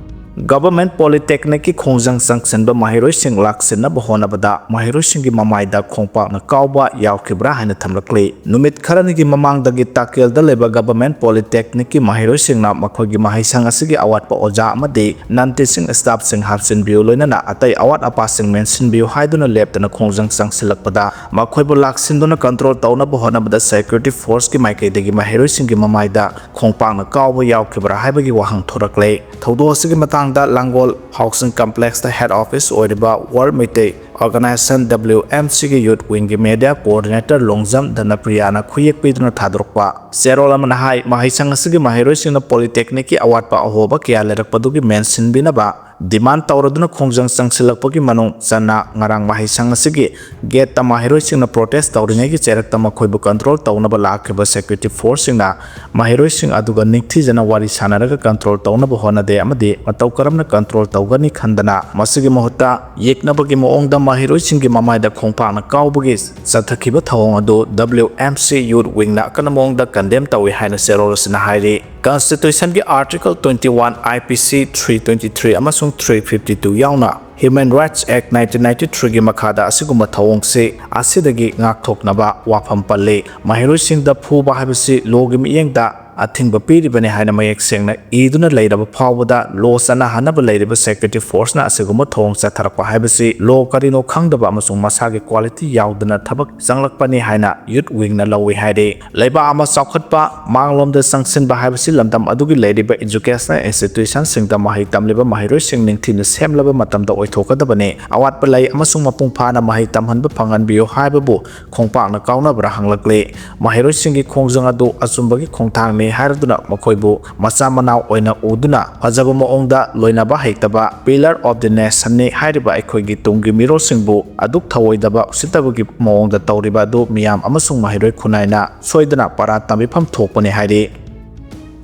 ꯒꯚꯔꯟꯃꯦꯟꯠ ꯄꯣꯂꯤꯇꯦꯛꯅꯤꯛꯀꯤ ꯈꯣꯡꯖꯪ ꯆꯪꯁꯤꯟꯕ ꯃꯍꯩꯔꯣꯏꯁꯤꯡ ꯂꯥꯛꯁꯤꯟꯅꯕ ꯍꯣꯠꯅꯕꯗ ꯃꯍꯩꯔꯣꯏꯁꯤꯡꯒꯤ ꯃꯃꯥꯏꯗ ꯈꯣꯡꯄꯥꯛꯅ ꯀꯥꯎꯕ ꯌꯥꯎꯈꯤꯕ꯭ꯔꯥ ꯍꯥꯏꯅ ꯊꯝꯂꯛꯂꯤ꯫ ꯅꯨꯃꯤꯠ ꯈꯔꯅꯤꯒꯤ ꯃꯃꯥꯡꯗꯒꯤ ꯇꯥꯀꯦꯜꯗ ꯂꯩꯕ ꯒꯚꯔꯟꯃꯦꯟꯠ ꯄꯣꯂꯤꯇꯦꯛꯅꯤꯛꯀꯤ ꯃꯍꯩꯔꯣꯏꯁꯤꯡꯅ ꯃꯈꯣꯏꯒꯤ ꯃꯍꯩꯁꯪ ꯑꯁꯤꯒꯤ ꯑꯋꯥꯠꯄ ꯑꯣꯖꯥ ꯑꯃꯗꯤ ꯅꯟ ꯇꯤꯆꯤꯡ ꯁ꯭ꯇꯥꯐꯁꯤꯡ ꯍꯥꯞꯆꯤꯟꯕꯤꯌꯨ, ꯂꯣꯏꯅꯅ ꯑꯇꯩ ꯑꯋꯥꯠ ꯑꯄꯥꯁꯤꯡ ꯃꯦꯟꯁꯤꯟꯕꯤꯌꯨ ꯍꯥꯏꯗꯨꯅ ꯂꯦꯞꯇꯅ ꯈꯣꯡꯖꯪ ꯆꯪꯁꯤꯜꯂꯛꯄꯗ ꯃꯈꯣꯏꯕꯨ ꯂꯥꯛꯁꯤꯟꯗꯨꯅ ꯀꯟꯇ꯭ꯔꯣꯜ ꯇꯧꯅꯕ ꯍꯣꯠꯅꯕꯗ ꯁꯦꯀ꯭ꯌꯨꯔꯤꯇꯤ ꯐꯣꯔꯁꯀꯤ ꯃꯥꯏꯀꯩꯗꯒꯤ ꯃꯍꯩꯔꯣꯏꯁꯤꯡꯒꯤ ꯃꯃꯥꯏꯗ ꯈꯣꯡꯄꯥꯛꯅ ꯀꯥꯎꯕ ꯌꯥꯎꯈꯤꯕ꯭ꯔꯥ ꯍꯥꯏꯕꯒꯤ ꯋꯥꯍꯪ ꯊꯣꯔꯛꯂꯦ꯫ ꯊꯧꯗꯣꯛ ꯑꯁꯤꯒꯤ ꯃꯇꯥꯡꯗ ꯂꯥꯡꯒꯣꯜ ꯍꯥꯎꯁꯤꯡ ꯀꯝꯄ꯭ꯂꯦꯛꯁꯇ ꯍꯦꯗ ꯑꯣꯐꯤꯁ ꯑꯣꯏꯔꯤꯕ world Meitei organization, W M ꯁꯤꯒꯤ ꯌꯨꯠ ꯋꯤꯡꯒꯤ ꯃꯦꯗꯤꯌꯥ ꯀꯣꯑꯣꯔꯗꯤꯅꯦꯇꯔ ꯂꯣꯡꯖꯝ ꯙꯅꯄ꯭ꯔꯤꯌꯥꯅ ꯈꯨꯌꯦꯛ ꯄꯤꯗꯨꯅ ꯊꯥꯗꯣꯔꯛꯄ ꯆꯦꯔꯣꯜ ꯑꯃꯅ ꯍꯥꯏ, ꯃꯍꯩꯁꯪ ꯑꯁꯤꯒꯤ ꯃꯍꯩꯔꯣꯏꯁꯤꯡꯅ ꯄꯣꯂꯤꯇꯦꯛꯅꯤꯛꯀꯤ ꯑꯋꯥꯠꯄ ꯑꯍꯣꯕ ꯀꯌꯥ ꯂꯩꯔꯛꯄꯗꯨꯒꯤ ꯃꯦꯟꯁꯤꯟꯕꯤꯅꯕ ꯗꯤꯃꯥꯟ ꯇꯧꯔꯗꯨꯅ ꯈꯣꯡꯖꯪ ꯆꯪꯁꯤꯜꯂꯛꯄꯒꯤ ꯃꯅꯨꯡ ꯆꯟꯅ ꯉꯔꯥꯡ ꯃꯍꯩꯁꯪ ꯑꯁꯤꯒꯤ ꯒꯦꯠꯇ ꯃꯍꯩꯔꯣꯏꯁꯤꯡꯅ ꯄ꯭ꯔꯣꯇꯦꯁ ꯇꯧꯔꯤꯉꯩꯒꯤ ꯆꯩꯔꯛꯇ ꯃꯈꯣꯏꯕꯨ ꯀꯟꯇ꯭ꯔꯣꯜ ꯇꯧꯅꯕ ꯂꯥꯛꯈꯤꯕ ꯁꯦꯀ꯭ꯌꯨꯔꯤꯇꯤ ꯐꯣꯔꯁꯁꯤꯡꯅ ꯃꯍꯩꯔꯣꯏꯁꯤꯡ ꯑꯗꯨꯒ ꯅꯤꯡꯊꯤꯖꯅ ꯋꯥꯔꯤ ꯁꯥꯟꯅꯔꯒ ꯀꯟꯇ꯭ꯔꯣꯜ ꯇꯧꯅꯕ ꯍꯣꯠꯅꯗꯦ ꯑꯃꯗꯤ ꯃꯇꯧ ꯀꯔꯝꯅ ꯀꯟꯇ꯭ꯔꯣꯜ ꯇꯧꯒꯅꯤ ꯈꯟꯗꯅ ꯃꯁꯤꯒꯤ ꯃꯍꯨꯠꯇ ꯌꯦꯛꯅꯕꯒꯤ ꯃꯑꯣꯡꯗ ꯃꯍꯩꯔꯣꯏꯁꯤꯡꯒꯤ ꯃꯃꯥꯏꯗ ꯈꯣꯡꯄꯥꯛꯅ ꯀꯥꯎꯕꯒꯤ ꯆꯠꯊꯈꯤꯕ ꯊꯧꯑꯣꯡ ꯑꯗꯨ ꯗꯕ꯭ꯂꯤꯎ ꯑꯦꯝ ꯁꯤ ꯌꯨꯠ ꯋꯤꯡꯅ ꯑꯀꯟꯕ ꯃꯑꯣꯡꯗ ꯀꯟꯗꯦꯝ ꯇꯧꯏ ꯍꯥꯏꯅ ꯆꯦꯔꯣꯜ ꯑꯁꯤꯅ ꯍꯥꯏꯔꯤ꯫ ꯀꯟꯁꯇꯤꯇ꯭ꯌꯨꯁꯟꯒꯤ article twenty one, I P C three twenty three ꯑꯃꯁꯨꯡ ꯊ꯭ꯔꯤ ꯐꯤꯐꯇꯤ ꯇꯨ ꯌꯥꯎꯅ Human Rights Act nineteen ninety-three ꯒꯤ ꯃꯈꯥꯗ ꯑꯁꯤꯒꯨꯝꯕ ꯊꯧꯑꯣꯡꯁꯤ ꯑꯁꯤꯗꯒꯤ ꯉꯥꯛꯊꯣꯛꯅꯕ ꯋꯥꯐꯝ ꯄꯜꯂꯤ꯫ ꯃꯍꯩꯔꯣꯏꯁꯤꯡꯗ ꯐꯨꯕ ꯍꯥꯏꯕꯁꯤ ꯂꯣꯒꯤ ꯃꯤꯠꯌꯦꯡꯗ ꯑꯊꯤꯡꯕ ꯄꯤꯔꯤꯕꯅꯤ ꯍꯥꯏꯅ ꯃꯌꯦꯛ ꯁꯦꯡꯅ ꯏꯗꯨꯅ ꯂꯩꯔꯕ ꯐꯥꯎꯕꯗ ꯂꯣ ꯆꯠꯅꯍꯟꯅꯕ ꯂꯩꯔꯤꯕ security force ꯅ ꯑꯁꯤꯒꯨꯝꯕ ꯊꯧꯑꯣꯡ ꯆꯠꯊꯔꯛꯄ ꯍꯥꯏꯕꯁꯤ ꯂꯣ ꯀꯔꯤꯅꯣ ꯈꯪꯗꯕ ꯑꯃꯁꯨꯡ ꯃꯁꯥꯒꯤ quality ꯌꯥꯎꯗꯅ ꯊꯕꯛ ꯆꯪꯂꯛꯄꯅꯤ ꯍꯥꯏꯅ Youth Wing ꯅ ꯂꯧꯏ ꯍꯥꯏꯔꯤ꯫ ꯂꯩꯕꯥꯛ ꯑꯃ ꯆꯥꯎꯈꯠꯄ ꯃꯥꯡꯂꯣꯝꯗ ꯆꯪꯁꯤꯟꯕ ꯍꯥꯏꯕꯁꯤ ꯂꯝꯗꯝ ꯑꯗꯨꯒꯤ ꯂꯩꯔꯤꯕ educational institution ꯁꯤꯡꯗ ꯃꯍꯩ ꯇꯝꯂꯤꯕ ꯃꯍꯩꯔꯣꯏꯁꯤꯡ ꯅꯤꯡꯊꯤꯅ ꯁꯦꯝꯂꯕ ꯃꯇꯝꯗ ꯑꯣꯏꯊꯣꯛꯀꯗꯕꯅꯤ꯫ ꯑꯋꯥꯠꯄ ꯂꯩ ꯑꯃꯁꯨꯡ ꯃꯄꯨꯡ ꯐꯥꯅ ꯃꯍꯩ ꯇꯝꯍꯟꯕ ꯐꯪꯍꯟꯕꯤꯌꯨ ꯍꯥꯏꯕꯕꯨ ꯈꯣꯡꯄꯥꯛꯅ ꯀꯥꯎꯅꯕ꯭ꯔꯥ ꯍꯪꯂꯛꯂꯤ꯫ ꯃꯍꯩꯔꯣꯏꯁꯤꯡꯒꯤ ꯈꯣꯡꯖꯪ ꯑꯗꯨ ꯑꯆꯨꯝꯕꯒꯤ ꯈꯣꯡꯊꯥꯡꯅꯤ ꯍꯥꯏꯔꯗꯨꯅ ꯃꯈꯣꯏꯕꯨ ꯃꯆꯥ ꯃꯅꯥꯎ ꯑꯣꯏꯅ ꯎꯗꯨꯅ ꯐꯖꯕ ꯃꯑꯣꯡꯗ ꯂꯣꯏꯅꯕ ꯍꯩꯇꯕ, pillar of the nation ꯅꯤ ꯍꯥꯏꯔꯤꯕ ꯑꯩꯈꯣꯏꯒꯤ ꯇꯨꯡꯒꯤ ꯃꯤꯔꯣꯜꯁꯤꯡꯕꯨ ꯑꯗꯨꯛ ꯊꯧꯑꯣꯏꯗꯕ ꯎꯁꯤꯠꯇꯕꯒꯤ ꯃꯑꯣꯡꯗ ꯇꯧꯔꯤꯕ ꯑꯗꯨ ꯃꯤꯌꯥꯝ ꯑꯃꯁꯨꯡ ꯃꯍꯩꯔꯣꯏ ꯈꯨꯟꯅꯥꯏꯅ ꯁꯣꯏꯗꯅ ꯄꯔꯥ ꯇꯝꯕꯤꯐꯝ ꯊꯣꯛꯄꯅꯤ ꯍꯥꯏꯔꯤ꯫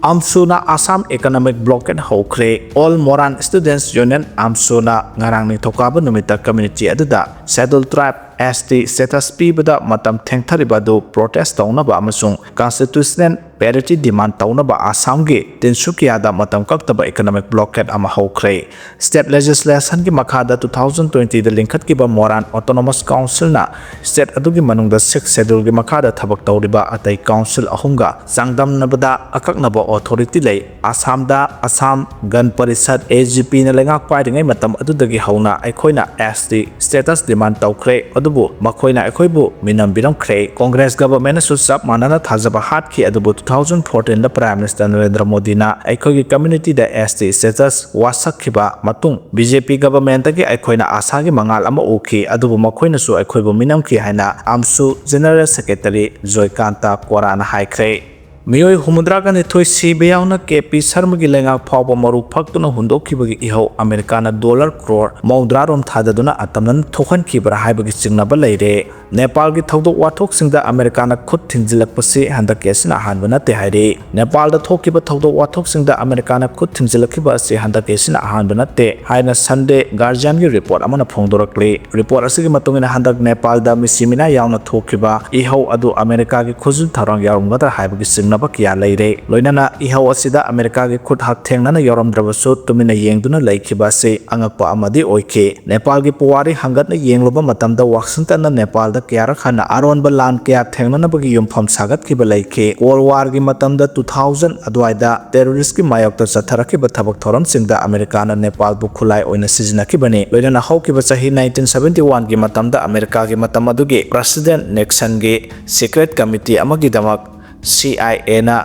ꯑꯝꯁꯨꯅ Assam Economic Blockade ꯍꯧꯈ꯭ꯔꯦ꯫ All Moran Students Union, ꯑꯝꯁꯨꯅ ꯉꯔꯥꯡ ꯅꯤꯡꯊꯧꯀꯥꯕ ꯅꯨꯃꯤꯠꯇ community ꯑꯗꯨꯗ Scheduled Tribe, S T status ꯄꯤꯕꯗ ꯃꯇꯝ ꯊꯦꯡꯊꯔꯤꯕ ꯑꯗꯨ protest ꯇꯧꯅꯕ ꯑꯃꯁꯨꯡ constitutional parity demand ꯇꯧꯅꯕ ꯑꯁꯥꯝꯒꯤ ꯇꯤꯟꯁꯨꯀꯤꯌꯥꯗ ꯃꯇꯝ ꯀꯛꯇꯕ economic blockade ꯑꯃ ꯍꯧꯈ꯭ꯔꯦ꯫ State legislation ꯒꯤ ꯃꯈꯥꯗ two thousand twenty ꯗ ꯂꯤꯡꯈꯠꯈꯤꯕ Moran Autonomous Council ꯅ state ꯑꯗꯨꯒꯤ ꯃꯅꯨꯡꯗ Sixth Schedule ꯒꯤ ꯃꯈꯥꯗ ꯊꯕꯛ ꯇꯧꯔꯤꯕ ꯑꯇꯩ council ꯑꯍꯨꯝꯒ ꯆꯥꯡꯗꯝꯅꯕꯗ ꯑꯀꯛꯅꯕ authority ꯂꯩ꯫ ꯑꯁꯥꯝꯗ Assam Gan Parishad, A G P ꯅ ꯂꯩꯉꯥꯛ ꯄꯥꯏꯔꯤꯉꯩ ꯃꯇꯝ ꯑꯗꯨꯗꯒꯤ ꯍꯧꯅ ꯑꯩꯈꯣꯏꯅ S T status demand ꯇꯧꯈ꯭ꯔꯦ, ꯑꯗꯨꯕꯨ ꯃꯈꯣꯏꯅ ꯑꯩꯈꯣꯏꯕꯨ ꯃꯤꯅꯝꯕꯤꯔꯝꯈ꯭ꯔꯦ꯫ Congress government ꯅꯁꯨ ꯆꯞ ꯃꯥꯟꯅꯅ ꯊꯥꯖꯕ ꯍꯥꯠꯈꯤ, ꯑꯗꯨꯕꯨ two thousand fourteen ꯗ Prime Minister ꯅꯔꯦꯟꯗ꯭ꯔ ꯃꯣꯗꯤꯅ ꯑꯩꯈꯣꯏꯒꯤ community ꯗ S T status ꯋꯥꯁꯛꯈꯤꯕ ꯃꯇꯨꯡ B J P government ꯇꯒꯤ ꯑꯩꯈꯣꯏꯅ ꯑꯥꯁꯥꯒꯤ ꯃꯉꯥꯜ ꯑꯃ ꯎꯈꯤ, ꯑꯗꯨꯕꯨ ꯃꯈꯣꯏꯅꯁꯨ ꯑꯩꯈꯣꯏꯕꯨ ꯃꯤꯅꯝꯈꯤ ꯍꯥꯏꯅ ꯑꯝꯁꯨ General Secretary ꯖꯣꯏꯀꯥꯟꯇ ꯀꯣꯔꯥꯅ ꯍꯥꯏꯈ꯭ꯔꯦ꯫ ꯃꯤꯑꯣꯏ ꯍꯨꯝꯐꯨꯇꯔꯥꯒ ꯅꯤꯊꯣꯏ ꯁꯤꯕ ꯌꯥꯎꯅ K P ꯁꯔꯃꯒꯤ ꯂꯩꯉꯥꯛ ꯐꯥꯎꯕ ꯃꯔꯨ ꯐꯛꯇꯨꯅ ꯍꯨꯟꯗꯣꯛꯈꯤꯕꯒꯤ ꯏꯍꯧ ꯑꯃꯦꯔꯤꯀꯥꯅ dollar crore ꯃꯧꯗ꯭ꯔꯥ ꯔꯣꯝ ꯊꯥꯗꯗꯨꯅ ꯑꯇꯝꯅꯅ ꯊꯣꯛꯍꯟꯈꯤꯕ꯭ꯔꯥ ꯍꯥꯏꯕꯒꯤ ꯆꯤꯡꯅꯕ ꯂꯩꯔꯦ꯫ ꯅꯦꯄꯥꯜꯒꯤ ꯊꯧꯗꯣꯛ ꯋꯥꯊꯣꯛꯁꯤꯡꯗ ꯑꯃꯦꯔꯤꯀꯥꯅ ꯈꯨꯠ ꯊꯤꯡꯖꯤꯜꯂꯛꯄꯁꯤ ꯍꯟꯗꯛꯀꯤ ꯑꯁꯤꯅ ꯑꯍꯥꯟꯕ ꯅꯠꯇꯦ ꯍꯥꯏꯔꯤ꯫ ꯅꯦꯄꯥꯜꯗ ꯊꯣꯛꯈꯤꯕ ꯊꯧꯗꯣꯛ ꯋꯥꯊꯣꯛꯁꯤꯡꯗ ꯑꯃꯦꯔꯤꯀꯥꯅ ꯈꯨꯠ ꯊꯤꯡꯖꯤꯜꯂꯛꯈꯤꯕ ꯑꯁꯤ ꯍꯟꯗꯛꯀꯤ ꯑꯁꯤꯅ ꯑꯍꯥꯟꯕ ꯅꯠꯇꯦ ꯍꯥꯏꯅ ꯁꯟꯗꯦ ꯒꯥꯔꯖꯤꯌꯥꯟꯒꯤ ꯔꯤꯄꯣꯔꯠ ꯑꯃꯅ ꯐꯣꯡꯗꯣꯔꯛꯂꯤ꯫ ꯔꯤꯄꯣꯔꯠ ꯑꯁꯤꯒꯤ ꯃꯇꯨꯡ ꯏꯟꯅ ꯍꯟꯗꯛ ꯅꯦꯄꯥꯜꯗ ꯃꯤꯁꯤ ꯃꯤꯅꯥ ꯌꯥꯎꯅ ꯊꯣꯛꯈꯤꯕ ꯏꯍꯧ ꯑꯗꯨ ꯑꯃꯦꯔꯤꯀꯥꯒꯤ ꯈꯨꯖꯤꯟ ꯊꯧꯔꯥꯡ ꯌꯥꯎꯔꯝꯒꯗ꯭ꯔꯥ ꯍꯥꯏꯕꯒꯤ ꯆꯤꯡꯅꯕ ꯀꯌꯥ ꯂꯩꯔꯦ꯫ ꯂꯣꯏꯅꯅ ꯏꯍꯧ ꯑꯁꯤꯗ ꯑꯃꯦꯔꯤꯀꯥꯒꯤ ꯈꯨꯠ ꯍꯛꯊꯦꯡꯅꯅ ꯌꯥꯎꯔꯝꯗ꯭ꯔꯕꯁꯨ ꯇꯨꯃꯤꯟꯅ ꯌꯦꯡꯗꯨꯅ ꯂꯩꯈꯤꯕ ꯑꯁꯤ ꯑꯉꯛꯄ ꯑꯃꯗꯤ ꯑꯣꯏꯈꯤ꯫ ꯅꯦꯄꯥꯜꯒꯤ ꯄꯨꯋꯥꯔꯤ ꯍꯪꯒꯠꯅ ꯌꯦꯡꯂꯨꯕ ꯃꯇꯝꯗ ꯋꯥꯁꯤꯡꯇꯟꯅ ꯅꯦꯄꯥꯜꯗ ꯀꯌꯥꯔꯛ ꯍꯟꯅ ꯑꯔꯣꯟꯕ ꯂꯥꯟ ꯀꯌꯥ ꯊꯦꯡꯅꯅꯕꯒꯤ ꯌꯨꯝꯐꯝ ꯁꯥꯒꯠꯈꯤꯕ ꯂꯩꯈꯤ꯫ ꯀꯣꯜ ꯋꯥꯔꯒꯤ ꯃꯇꯝꯗ ꯇꯨ ꯊꯥꯎꯖꯟ ꯑꯗꯨꯋꯥꯏꯗ ꯇꯦꯔꯣꯔꯤꯁꯀꯤ ꯃꯥꯌꯣꯛꯇ ꯆꯠꯊꯔꯛꯈꯤꯕ ꯊꯕꯛ ꯊꯧꯔꯝꯁꯤꯡꯗ ꯑꯃꯦꯔꯤꯀꯥꯅ ꯅꯦꯄꯥꯜꯕꯨ ꯈꯨꯠꯂꯥꯏ ꯑꯣꯏꯅ ꯁꯤꯖꯤꯟꯅꯈꯤꯕꯅꯤ꯫ ꯂꯣꯏꯅꯅ ꯍꯧꯈꯤꯕ ꯆꯍꯤ ꯅꯥꯏꯟꯇꯤꯟ ꯁꯚꯦꯟꯇꯤ ꯋꯥꯟꯒꯤ ꯃꯇꯝꯗ ꯑꯃꯦꯔꯤꯀꯥꯒꯤ ꯃꯇꯝ ꯑꯗꯨꯒꯤ ꯄ꯭ꯔꯁꯤꯗꯦꯟꯠ ꯅꯤꯛꯁꯟꯒꯤ ꯁꯤꯀ꯭ꯔꯦꯠ ꯀꯃꯤꯇꯤ ꯑꯃꯒꯤꯗꯃꯛ ꯁꯤ ꯑꯥꯏ ꯑꯦꯅ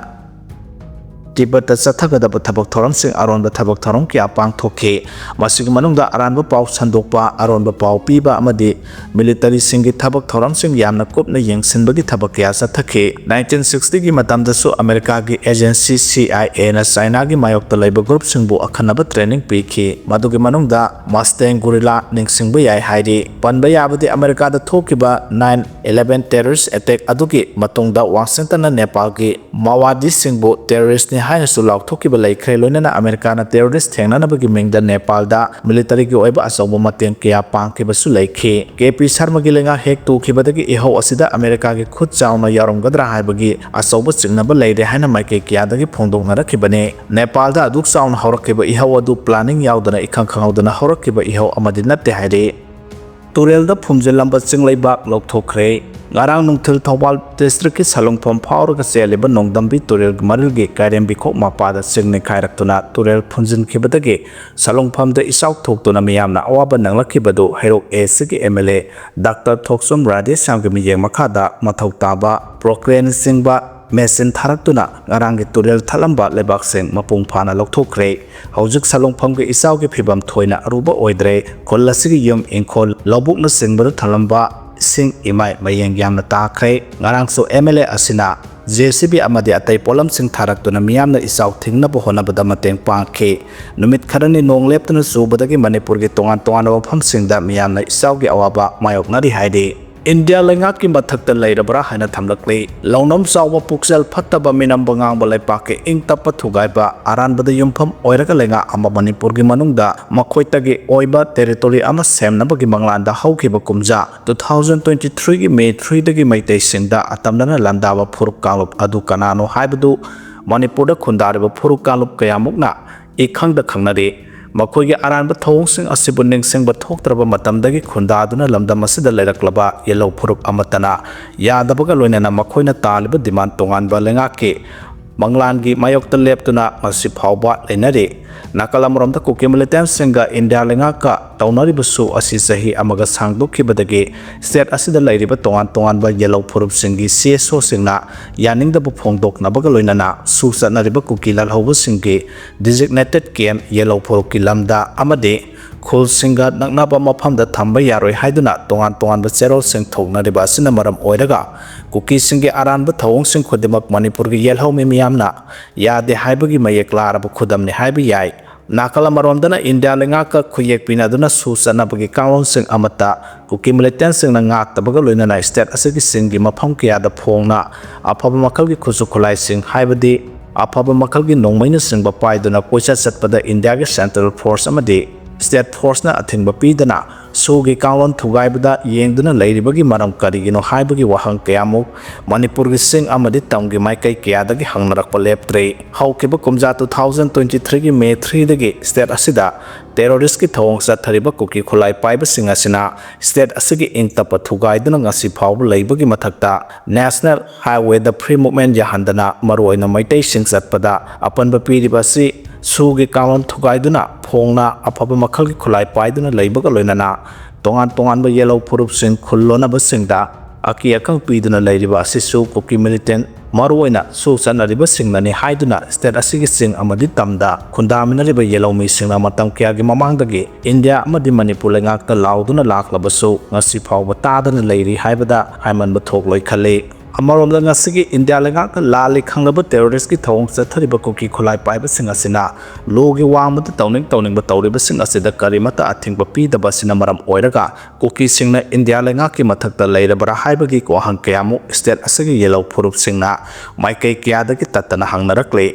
ꯇꯤꯕꯦꯠꯇ ꯆꯠꯊꯒꯗꯕ ꯊꯕꯛ ꯊꯧꯔꯝꯁꯤꯡ ꯑꯔꯣꯟꯕ ꯊꯕꯛ ꯊꯧꯔꯝ ꯀꯌꯥ ꯄꯥꯡꯊꯣꯛꯈꯤ꯫ ꯃꯁꯤꯒꯤ ꯃꯅꯨꯡꯗ ꯑꯔꯥꯟꯕ ꯄꯥꯎ ꯁꯟꯗꯣꯛꯄ, ꯑꯔꯣꯟꯕ ꯄꯥꯎ ꯄꯤꯕ ꯑꯃꯗꯤ ꯃꯤꯂꯤꯇꯔꯤꯁꯤꯡꯒꯤ ꯊꯕꯛ ꯊꯧꯔꯝꯁꯤꯡ ꯌꯥꯝꯅ ꯀꯨꯞꯅ ꯌꯦꯡꯁꯤꯟꯕꯒꯤ ꯊꯕꯛ ꯀꯌꯥ ꯆꯠꯊꯈꯤ꯫ ꯅꯥꯏꯟꯇꯤꯟ ꯁꯤꯛꯁꯇꯤꯒꯤ ꯃꯇꯝꯗꯁꯨ ꯑꯃꯦꯔꯤꯀꯥꯒꯤ ꯑꯦꯖꯦꯟꯁꯤ ꯁꯤ ꯑꯥꯏ ꯑꯦꯅ ꯆꯥꯏꯅꯥꯒꯤ ꯃꯥꯌꯣꯛꯇ ꯂꯩꯕ ꯒ꯭ꯔꯨꯞꯁꯤꯡꯕꯨ ꯑꯈꯟꯅꯕ ꯇ꯭ꯔꯦꯅꯤꯡ ꯄꯤꯈꯤ꯫ ꯃꯗꯨꯒꯤ ꯃꯅꯨꯡꯗ ꯃꯁꯇꯦꯡ ꯒꯨꯔꯤꯂꯥ ꯅꯤꯡꯁꯤꯡꯕ ꯌꯥꯏ ꯍꯥꯏꯔꯤ꯫ ꯄꯟꯕ ꯌꯥꯕꯗꯤ ꯑꯃꯦꯔꯤꯀꯥꯗ ꯊꯣꯛꯈꯤꯕ ꯅꯥꯏꯟ ꯏꯂꯦꯚꯦꯟ ꯇꯦꯔꯣꯔꯤꯁ ꯑꯦꯇꯦꯛ ꯑꯗꯨꯒꯤ ꯃꯇꯨꯡꯗ ꯋꯥꯁꯤꯡꯇꯟꯅ ꯅꯦꯄꯥꯜꯒꯤ ꯃꯥꯋꯥꯗꯤꯁꯤꯡꯕꯨ ꯇꯦꯔꯣꯔꯤꯁ꯭ꯠꯅꯤ ꯍꯥꯏꯅꯁꯨ ꯂꯥꯎꯊꯣꯛꯈꯤꯕ ꯂꯩꯈ꯭ꯔꯦ꯫ ꯂꯣꯏꯅꯅ ꯑꯃꯦꯔꯤꯀꯥꯅ ꯇꯦꯔꯣꯔꯤꯁ꯭ꯠ ꯊꯦꯡꯅꯅꯕꯒꯤ ꯃꯤꯡꯗ ꯅꯦꯄꯥꯜꯗ ꯃꯤꯂꯤꯇꯔꯤꯒꯤ ꯑꯣꯏꯕ ꯑꯆꯧꯕ ꯃꯇꯦꯡ ꯀꯌꯥ ꯄꯥꯡꯈꯤꯕꯁꯨ ꯂꯩꯈꯤ꯫ ꯀꯦ ꯄꯤ ꯁꯔꯃꯒꯤ ꯂꯩꯉꯥꯛ ꯍꯦꯛ ꯇꯨꯈꯤꯕꯗꯒꯤ ꯏꯍꯧ ꯑꯁꯤꯗ ꯑꯃꯦꯔꯤꯀꯥꯒꯤ ꯈꯨꯠ ꯆꯥꯎꯅ ꯌꯥꯎꯔꯝꯒꯗ꯭ꯔꯥ ꯍꯥꯏꯕꯒꯤ ꯑꯆꯧꯕ ꯆꯤꯡꯅꯕ ꯂꯩꯔꯦ ꯍꯥꯏꯅ ꯃꯥꯏꯀꯩ ꯀꯌꯥꯗꯒꯤ ꯐꯣꯡꯗꯣꯛꯅꯔꯛꯈꯤꯕꯅꯤ꯫ ꯅꯦꯄꯥꯜꯗ ꯑꯗꯨꯛ ꯆꯥꯎꯅ ꯍꯧꯔꯛꯈꯤꯕ ꯏꯍꯧ ꯑꯗꯨ ꯄ꯭ꯂꯥꯅꯤꯡ ꯌꯥꯎꯗꯅ ꯏꯈꯪ ꯈꯪꯍꯧꯗꯅ ꯍꯧꯔꯛꯈꯤꯕ ꯏꯍꯧ ꯑꯃꯗꯤ ꯅꯠꯇꯦ ꯍꯥꯏꯔꯤ꯫ ꯇꯨꯔꯦꯜꯗ ꯐꯨꯝꯖꯤꯜꯂꯝꯕ ꯆꯤꯡꯂꯩꯕꯥꯛ ꯂꯧꯊꯣꯛꯈ꯭ꯔꯦ꯫ ꯉꯔꯥꯡ ꯅꯨꯡꯊꯤꯜ ꯊꯧꯕꯥꯜ ꯗꯤꯁꯇ꯭ꯔꯤꯛꯀꯤ ꯁꯂꯨꯡꯐꯝ ꯐꯥꯎꯔꯒ ꯆꯦꯜꯂꯤꯕ ꯅꯣꯡꯗꯝꯕꯤ ꯇꯨꯔꯦꯜꯒꯤ ꯃꯔꯤꯜꯒꯤ ꯀꯥꯏꯔꯦꯝꯕꯤꯈꯣꯛ ꯃꯄꯥꯗ ꯆꯤꯡ ꯅꯤꯡꯈꯥꯏꯔꯛꯇꯨꯅ ꯇꯨꯔꯦꯜ ꯐꯨꯝꯖꯤꯟꯈꯤꯕꯗꯒꯤ ꯁꯂꯨꯡꯐꯝꯗ ꯏꯆꯥꯎ ꯊꯣꯛꯇꯨꯅ ꯃꯤꯌꯥꯝꯅ ꯑꯋꯥꯕ ꯅꯪꯂꯛꯈꯤꯕꯗꯨ ꯍꯩꯔꯣꯛ ꯑꯦ ꯁꯤꯒꯤ ꯑꯦꯝ ꯑꯦꯜ ꯑꯦ ꯗꯥꯛꯇꯔ ꯊꯣꯛꯆꯣꯝ ꯔꯥꯙꯦꯁ꯭ꯌꯥꯝꯒꯤ ꯃꯤꯠꯌꯦꯡ ꯃꯈꯥꯗ ꯃꯊꯧ ꯇꯥꯕ ꯄ꯭ꯔꯣꯀ꯭ꯔꯦꯟꯅꯆꯤꯡꯕ ꯃꯦꯆꯤꯟ ꯊꯥꯔꯛꯇꯨꯅ ꯉꯔꯥꯡꯒꯤ ꯇꯨꯔꯦꯜ ꯊꯠꯂꯝꯕ ꯂꯩꯕꯥꯛꯁꯤꯡ ꯃꯄꯨꯡ ꯐꯥꯅ ꯂꯧꯊꯣꯛꯈ꯭ꯔꯦ꯫ ꯍꯧꯖꯤꯛ ꯁꯂꯨꯡꯐꯝꯒꯤ ꯏꯆꯥꯎꯒꯤ ꯐꯤꯕꯝ ꯊꯣꯏꯅ ꯑꯔꯨꯕ ꯑꯣꯏꯗ꯭ꯔꯦ꯫ ꯈꯨꯜ ꯑꯁꯤꯒꯤ ꯌꯨꯝ, ꯏꯪꯈꯣꯜ, ꯂꯧꯕꯨꯛꯅꯆꯤꯡꯕꯗ ꯊꯜꯂꯝꯕ ꯏꯁꯤꯡ ꯏꯃꯥꯏ ꯃꯌꯦꯡ ꯌꯥꯝꯅ ꯇꯥꯈ꯭ꯔꯦ꯫ ꯉꯔꯥꯡꯁꯨ ꯑꯦꯝ ꯑꯦꯜ ꯑꯦ ꯑꯁꯤꯅ ꯖꯦ ꯁꯤ ꯕꯤ ꯑꯃꯗꯤ ꯑꯇꯩ ꯄꯣꯠꯂꯝꯁꯤꯡ ꯊꯥꯔꯛꯇꯨꯅ ꯃꯤꯌꯥꯝꯅ ꯏꯆꯥꯎ ꯊꯤꯡꯅꯕ ꯍꯣꯠꯅꯕꯗ ꯃꯇꯦꯡ ꯄꯥꯡꯈꯤ꯫ ꯅꯨꯃꯤꯠ ꯈꯔꯅꯤ ꯅꯣꯡ ꯂꯦꯞꯇꯅ ꯆꯨꯕꯗꯒꯤ ꯃꯅꯤꯄꯨꯔꯒꯤ ꯇꯣꯉꯥꯟ ꯇꯣꯉꯥꯟꯕ ꯃꯐꯝꯁꯤꯡꯗ ꯃꯤꯌꯥꯝꯅ ꯏꯆꯥꯎꯒꯤ ꯑꯋꯥꯕ ꯃꯥꯌꯣꯛꯅꯔꯤ ꯍꯥꯏꯔꯤ꯫ ꯏꯟꯗꯤꯌꯥ ꯂꯩꯉꯥꯛꯀꯤ ꯃꯊꯛꯇ ꯂꯩꯔꯕ꯭ꯔꯥ ꯍꯥꯏꯅ ꯊꯝꯂꯛꯂꯤ꯫ ꯂꯧꯅꯝ ꯆꯥꯎꯕ, ꯄꯨꯛꯆꯦꯜ ꯐꯠꯇꯕ, ꯃꯤꯅꯝꯕ ꯉꯥꯡꯕ ꯂꯩꯄꯥꯛꯀꯤ ꯏꯪ ꯇꯞꯄ ꯊꯨꯒꯥꯏꯕ, ꯑꯔꯥꯟꯕꯗ ꯌꯨꯝꯐꯝ ꯑꯣꯏꯔꯒ ꯂꯩꯉꯥꯛ ꯑꯃ ꯃꯅꯤꯄꯨꯔꯒꯤ ꯃꯅꯨꯡꯗ ꯃꯈꯣꯏꯇꯒꯤ ꯑꯣꯏꯕ territory ꯑꯃ ꯁꯦꯝꯅꯕꯒꯤ ꯃꯪꯂꯥꯟꯗ ꯍꯧꯈꯤꯕ ꯀꯨꯝꯖꯥ two thousand twenty threeꯒꯤ May threeꯗꯒꯤ ꯃꯩꯇꯩꯁꯤꯡꯗ ꯑꯇꯝꯅꯅ ꯂꯥꯟꯗꯥꯕ ꯐꯨꯔꯨꯞ ꯀꯥꯡꯂꯨꯞ ꯑꯗꯨ ꯀꯅꯥꯅꯣ ꯍꯥꯏꯕꯗꯨ ꯃꯅꯤꯄꯨꯔꯗ ꯈꯨꯟꯗꯥꯔꯤꯕ ꯐꯨꯔꯨꯞ ꯀꯥꯡꯂꯨꯞ ꯀꯌꯥꯃꯨꯛꯅ ꯏꯈꯪꯗ ꯈꯪꯅꯔꯤ꯫ ꯃꯈꯣꯏꯒꯤ ꯑꯔꯥꯟꯕ ꯊꯧꯑꯣꯡꯁꯤꯡ ꯑꯁꯤꯕꯨ ꯅꯤꯡꯁꯤꯡꯕ ꯊꯣꯛꯇ꯭ꯔꯕ ꯃꯇꯝꯗꯒꯤ ꯈꯨꯟꯗꯥꯗꯨꯅ ꯂꯝꯗꯝ ꯑꯁꯤꯗ ꯂꯩꯔꯛꯂꯕ ꯌꯦꯜꯍꯧ ꯐꯨꯔꯨꯞ ꯑꯃꯠꯇꯅ ꯌꯥꯗꯕꯒ ꯂꯣꯏꯅꯅ ꯃꯈꯣꯏꯅ ꯇꯥꯜꯂꯤꯕ demand ꯇꯣꯉꯥꯟꯕ ꯂꯩꯉꯥꯛꯀꯤ ꯃꯪꯂꯥꯟꯒꯤ ꯃꯥꯌꯣꯛꯇ ꯂꯦꯞꯇꯨꯅ ꯉꯁꯤ ꯐꯥꯎꯕ ꯂꯩꯅꯔꯤ꯫ ꯅꯥꯀꯜ ꯑꯃꯔꯣꯝꯗ ꯀꯨꯀꯤ militantꯁꯤꯡꯒ ꯏꯟꯗꯤꯌꯥ ꯂꯩꯉꯥꯛꯀ ꯇꯧꯅꯔꯤꯕꯁꯨ ꯑꯁꯤ ꯆꯍꯤ ꯑꯃꯒ ꯁꯥꯡꯗꯣꯛꯈꯤꯕꯗꯒꯤ state ꯑꯁꯤꯗ ꯂꯩꯔꯤꯕ ꯇꯣꯉꯥꯟ ꯇꯣꯉꯥꯟꯕ ꯌꯦꯜꯍꯧ ꯐꯨꯔꯨꯞꯁꯤꯡꯒꯤ CSOꯁꯤꯡꯅ ꯌꯥꯅꯤꯡꯗꯕ ꯐꯣꯡꯗꯣꯛꯅꯕꯒ ꯂꯣꯏꯅꯅ ꯁꯨ ꯆꯠꯅꯔꯤꯕ ꯀꯨꯀꯤ ꯂꯥꯜꯍꯧꯕꯁꯤꯡꯒꯤ designated camp ꯌꯦꯜꯍꯧ ꯐꯨꯔꯨꯞꯀꯤ ꯂꯝꯗ ꯑꯃꯗꯤ ꯈꯨꯜꯁꯤꯡꯒ ꯅꯛꯅꯕ ꯃꯐꯝꯗ ꯊꯝꯕ ꯌꯥꯔꯣꯏ ꯍꯥꯏꯗꯨꯅ ꯇꯣꯉꯥꯟ ꯇꯣꯉꯥꯟꯕ ꯆꯦꯔꯣꯜꯁꯤꯡ ꯊꯣꯛꯅꯔꯤꯕ ꯑꯁꯤꯅ ꯃꯔꯝ ꯑꯣꯏꯔꯒ ꯀꯨꯀꯤꯁꯤꯡꯒꯤ ꯑꯔꯥꯟꯕ ꯊꯧꯑꯣꯡꯁꯤꯡ ꯈꯨꯗꯤꯡꯃꯛ ꯃꯅꯤꯄꯨꯔꯒꯤ ꯌꯦꯜꯍꯧꯃꯤ ꯃꯤꯌꯥꯝꯅ ꯌꯥꯗꯦ ꯍꯥꯏꯕꯒꯤ ꯃꯌꯦꯛ ꯂꯥꯔꯕ ꯈꯨꯗꯝꯅꯤ ꯍꯥꯏꯕ ꯌꯥꯏ꯫ ꯅꯥꯀꯜ ꯑꯃꯔꯣꯝꯗꯅ ꯏꯟꯗꯤꯌꯥ ꯂꯩꯉꯥꯛꯀ ꯈꯨꯌꯦꯛ ꯄꯤꯅꯗꯨꯅ ꯁꯨ ꯆꯠꯅꯕꯒꯤ ꯀꯥꯡꯂꯣꯟꯁꯤꯡ ꯑꯃꯠꯇ ꯀꯨꯀꯤ militantꯁꯤꯡꯅ ꯉꯥꯛꯇꯕꯒ ꯂꯣꯏꯅꯅ state ꯑꯁꯤꯒꯤ ꯆꯤꯡꯒꯤ ꯃꯐꯝ ꯀꯌꯥꯗ ꯐꯣꯡꯅ ꯑꯐꯕ ꯃꯈꯜꯒꯤ ꯈꯨꯠꯁꯨ ꯈꯨꯠꯂꯥꯏꯁꯤꯡ ꯍꯥꯏꯕꯗꯤ ꯑꯐꯕ ꯃꯈꯜꯒꯤ ꯅꯣꯡꯃꯩꯅꯆꯤꯡꯕ ꯄꯥꯏꯗꯨꯅ ꯀꯣꯏꯆꯠ ꯆꯠꯄꯗ ꯏꯟꯗꯤꯌꯥꯒꯤ central force ꯑꯃꯗꯤ state forceꯅ ꯑꯊꯤꯡꯕ ꯄꯤꯗꯅ ꯁꯨꯒꯤ ꯀꯥꯡꯂꯣꯟ ꯊꯨꯒꯥꯏꯕꯗ ꯌꯦꯡꯗꯨꯅ ꯂꯩꯔꯤꯕꯒꯤ ꯃꯔꯝ ꯀꯔꯤꯒꯤꯅꯣ ꯍꯥꯏꯕꯒꯤ ꯋꯥꯍꯪ ꯀꯌꯥꯃꯨꯛ ꯃꯅꯤꯄꯨꯔꯒꯤ ꯆꯤꯡ ꯑꯃꯗꯤ ꯇꯝꯒꯤ ꯃꯥꯏꯀꯩ ꯀꯌꯥꯗꯒꯤ ꯍꯪꯅꯔꯛꯄ ꯂꯦꯞꯇ꯭ꯔꯤ꯫ ꯍꯧꯈꯤꯕ ꯀꯨꯝꯖꯥ two thousand twenty threeꯒꯤ May threeꯗꯒꯤ state ꯑꯁꯤꯗ terroristꯀꯤ ꯊꯧꯑꯣꯡ ꯆꯠꯊꯔꯤꯕ ꯀꯨꯀꯤ ꯈꯨꯠꯂꯥꯏ ꯄꯥꯏꯕꯁꯤꯡ ꯑꯁꯤꯅ state ꯑꯁꯤꯒꯤ ꯏꯪ ꯇꯞꯄ ꯊꯨꯒꯥꯏꯗꯨꯅ ꯉꯁꯤ ꯐꯥꯎꯕ ꯂꯩꯕꯒꯤ ꯃꯊꯛꯇ national highwayꯗ free movement ꯌꯥꯍꯟꯗꯅ ꯃꯔꯨꯑꯣꯏꯅ ꯃꯩꯇꯩꯁꯤꯡ ꯆꯠꯄꯗ ꯑꯄꯟꯕ ꯄꯤꯔꯤꯕ ꯑꯁꯤ ꯁꯨꯒꯤ ꯀꯥꯡꯂꯣꯟ ꯊꯨꯒꯥꯏꯗꯨꯅ ꯐꯣꯡꯅ ꯑꯐꯕ ꯃꯈꯜꯒꯤ ꯈꯨꯠꯂꯥꯏ ꯄꯥꯏꯗꯨꯅ ꯂꯩꯕꯒ ꯂꯣꯏꯅꯅ ꯇꯣꯉꯥꯟ ꯇꯣꯉꯥꯟꯕ ꯌꯦꯜꯍꯧ ꯐꯨꯔꯨꯞꯁꯤꯡ ꯈꯨꯜ ꯂꯣꯟꯅꯕꯁꯤꯡꯗ ꯑꯀꯤ ꯑꯈꯪ ꯄꯤꯗꯨꯅ ꯂꯩꯔꯤꯕ ꯑꯁꯤꯁꯨ ꯀꯨꯀꯤ militant ꯃꯔꯨꯑꯣꯏꯅ ꯁꯨ ꯆꯠꯅꯔꯤꯕꯁꯤꯡꯅꯅꯤ ꯍꯥꯏꯗꯨꯅ state ꯑꯁꯤꯒꯤ ꯆꯤꯡ ꯑꯃꯗꯤ ꯇꯝꯗ ꯈꯨꯟꯗꯥꯃꯤꯟꯅꯔꯤꯕ ꯌꯦꯜꯍꯧꯃꯤꯁꯤꯡꯅ ꯃꯇꯝ ꯀꯌꯥꯒꯤ ꯃꯃꯥꯡꯗꯒꯤ ꯏꯟꯗꯤꯌꯥ ꯑꯃꯗꯤ ꯃꯅꯤꯄꯨꯔ ꯂꯩꯉꯥꯛꯇ ꯂꯥꯎꯗꯨꯅ ꯂꯥꯛꯂꯕꯁꯨ ꯉꯁꯤ ꯐꯥꯎꯕ ꯇꯥꯗꯅ ꯂꯩꯔꯤ ꯍꯥꯏꯕꯗ ꯍꯥꯏꯃꯟꯕ ꯊꯣꯛꯂꯣꯏ ꯈꯜꯂꯤ꯫ ꯑꯃꯔꯣꯝꯗ, ꯉꯁꯤꯒꯤ ꯏꯟꯗꯤꯌꯥ ꯂꯩꯉꯥꯛꯅ ꯂꯥꯜꯂꯤ ꯈꯪꯂꯕ ꯇꯦꯔꯣꯔꯤꯁꯀꯤ ꯊꯧꯑꯣꯡ ꯆꯠꯊꯔꯤꯕ ꯀꯨꯀꯤ ꯈꯨꯠꯂꯥꯏ ꯄꯥꯏꯕꯁꯤꯡ ꯑꯁꯤꯅ ꯂꯣꯒꯤ ꯋꯥꯡꯃꯗ ꯇꯧꯅꯤꯡ ꯇꯧꯅꯤꯡꯕ ꯇꯧꯔꯤꯕꯁꯤꯡ ꯑꯁꯤꯗ ꯀꯔꯤꯃꯠꯇ ꯑꯊꯤꯡꯕ ꯄꯤꯗꯕ ꯑꯁꯤꯅ ꯃꯔꯝ ꯑꯣꯏꯔꯒ ꯀꯨꯀꯤꯁꯤꯡꯅ ꯏꯟꯗꯤꯌꯥ ꯂꯩꯉꯥꯛꯀꯤ ꯃꯊꯛꯇ ꯂꯩꯔꯕ꯭ꯔꯥ ꯍꯥꯏꯕꯒꯤ ꯋꯥꯍꯪ ꯀꯌꯥꯃꯨꯛ ꯁ꯭ꯇꯦꯠ ꯑꯁꯤꯒꯤ ꯌꯦꯜꯍꯧ ꯐꯨꯔꯨꯞꯁꯤꯡꯅ ꯃꯥꯏꯀꯩ ꯀꯌꯥꯗꯒꯤ ꯇꯠꯇꯅ ꯍꯪꯅꯔꯛꯂꯤ꯫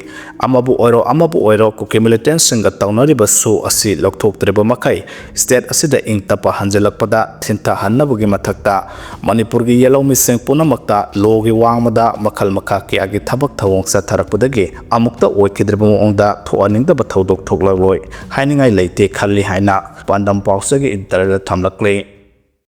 ꯑꯃꯕꯨ ꯑꯣꯏꯔꯣ, ꯑꯃꯕꯨ ꯑꯣꯏꯔꯣ, ꯀꯨꯀꯤ ꯃꯤꯂꯤꯇꯦꯟꯁꯤꯡꯒ ꯇꯧꯅꯔꯤꯕ ꯁꯣ ꯑꯁꯤ ꯂꯧꯊꯣꯛꯇ꯭ꯔꯤꯕ ꯃꯈꯩ ꯁ꯭ꯇꯦꯠ ꯑꯁꯤꯗ ꯏꯪ ꯇꯞꯄ ꯍꯟꯖꯤꯜꯂꯛꯄꯗ ꯊꯤꯟꯊꯍꯟꯅꯕꯒꯤ ꯃꯊꯛꯇ ꯃꯅꯤꯄꯨꯔꯒꯤ ꯌꯦꯜꯍꯧꯃꯤꯁꯤꯡ ꯄꯨꯝꯅꯃꯛꯇ ꯂꯣꯒꯤ ꯋꯥꯡꯃꯗ ꯃꯈꯜ ꯃꯈꯥ ꯀꯌꯥꯒꯤ ꯊꯕꯛ ꯊꯧꯑꯣꯡ ꯆꯠꯊꯔꯛꯄꯗꯒꯤ ꯑꯃꯨꯛꯇ ꯑꯣꯏꯈꯤꯗ꯭ꯔꯤꯕ ꯃꯑꯣꯡꯗ ꯊꯣꯛꯍꯟꯅꯤꯡꯗꯕ ꯊꯧꯗꯣꯛ ꯊꯣꯛꯂꯛꯂꯣꯏ ꯍꯥꯏꯅꯤꯡꯉꯥꯏ ꯂꯩꯇꯦ ꯈꯜꯂꯤ ꯍꯥꯏꯅ ꯄꯥꯟꯗꯝ ꯄꯥꯎꯆꯦꯒꯤ ꯏꯟꯇꯔꯗ ꯊꯝꯂꯛꯂꯤ꯫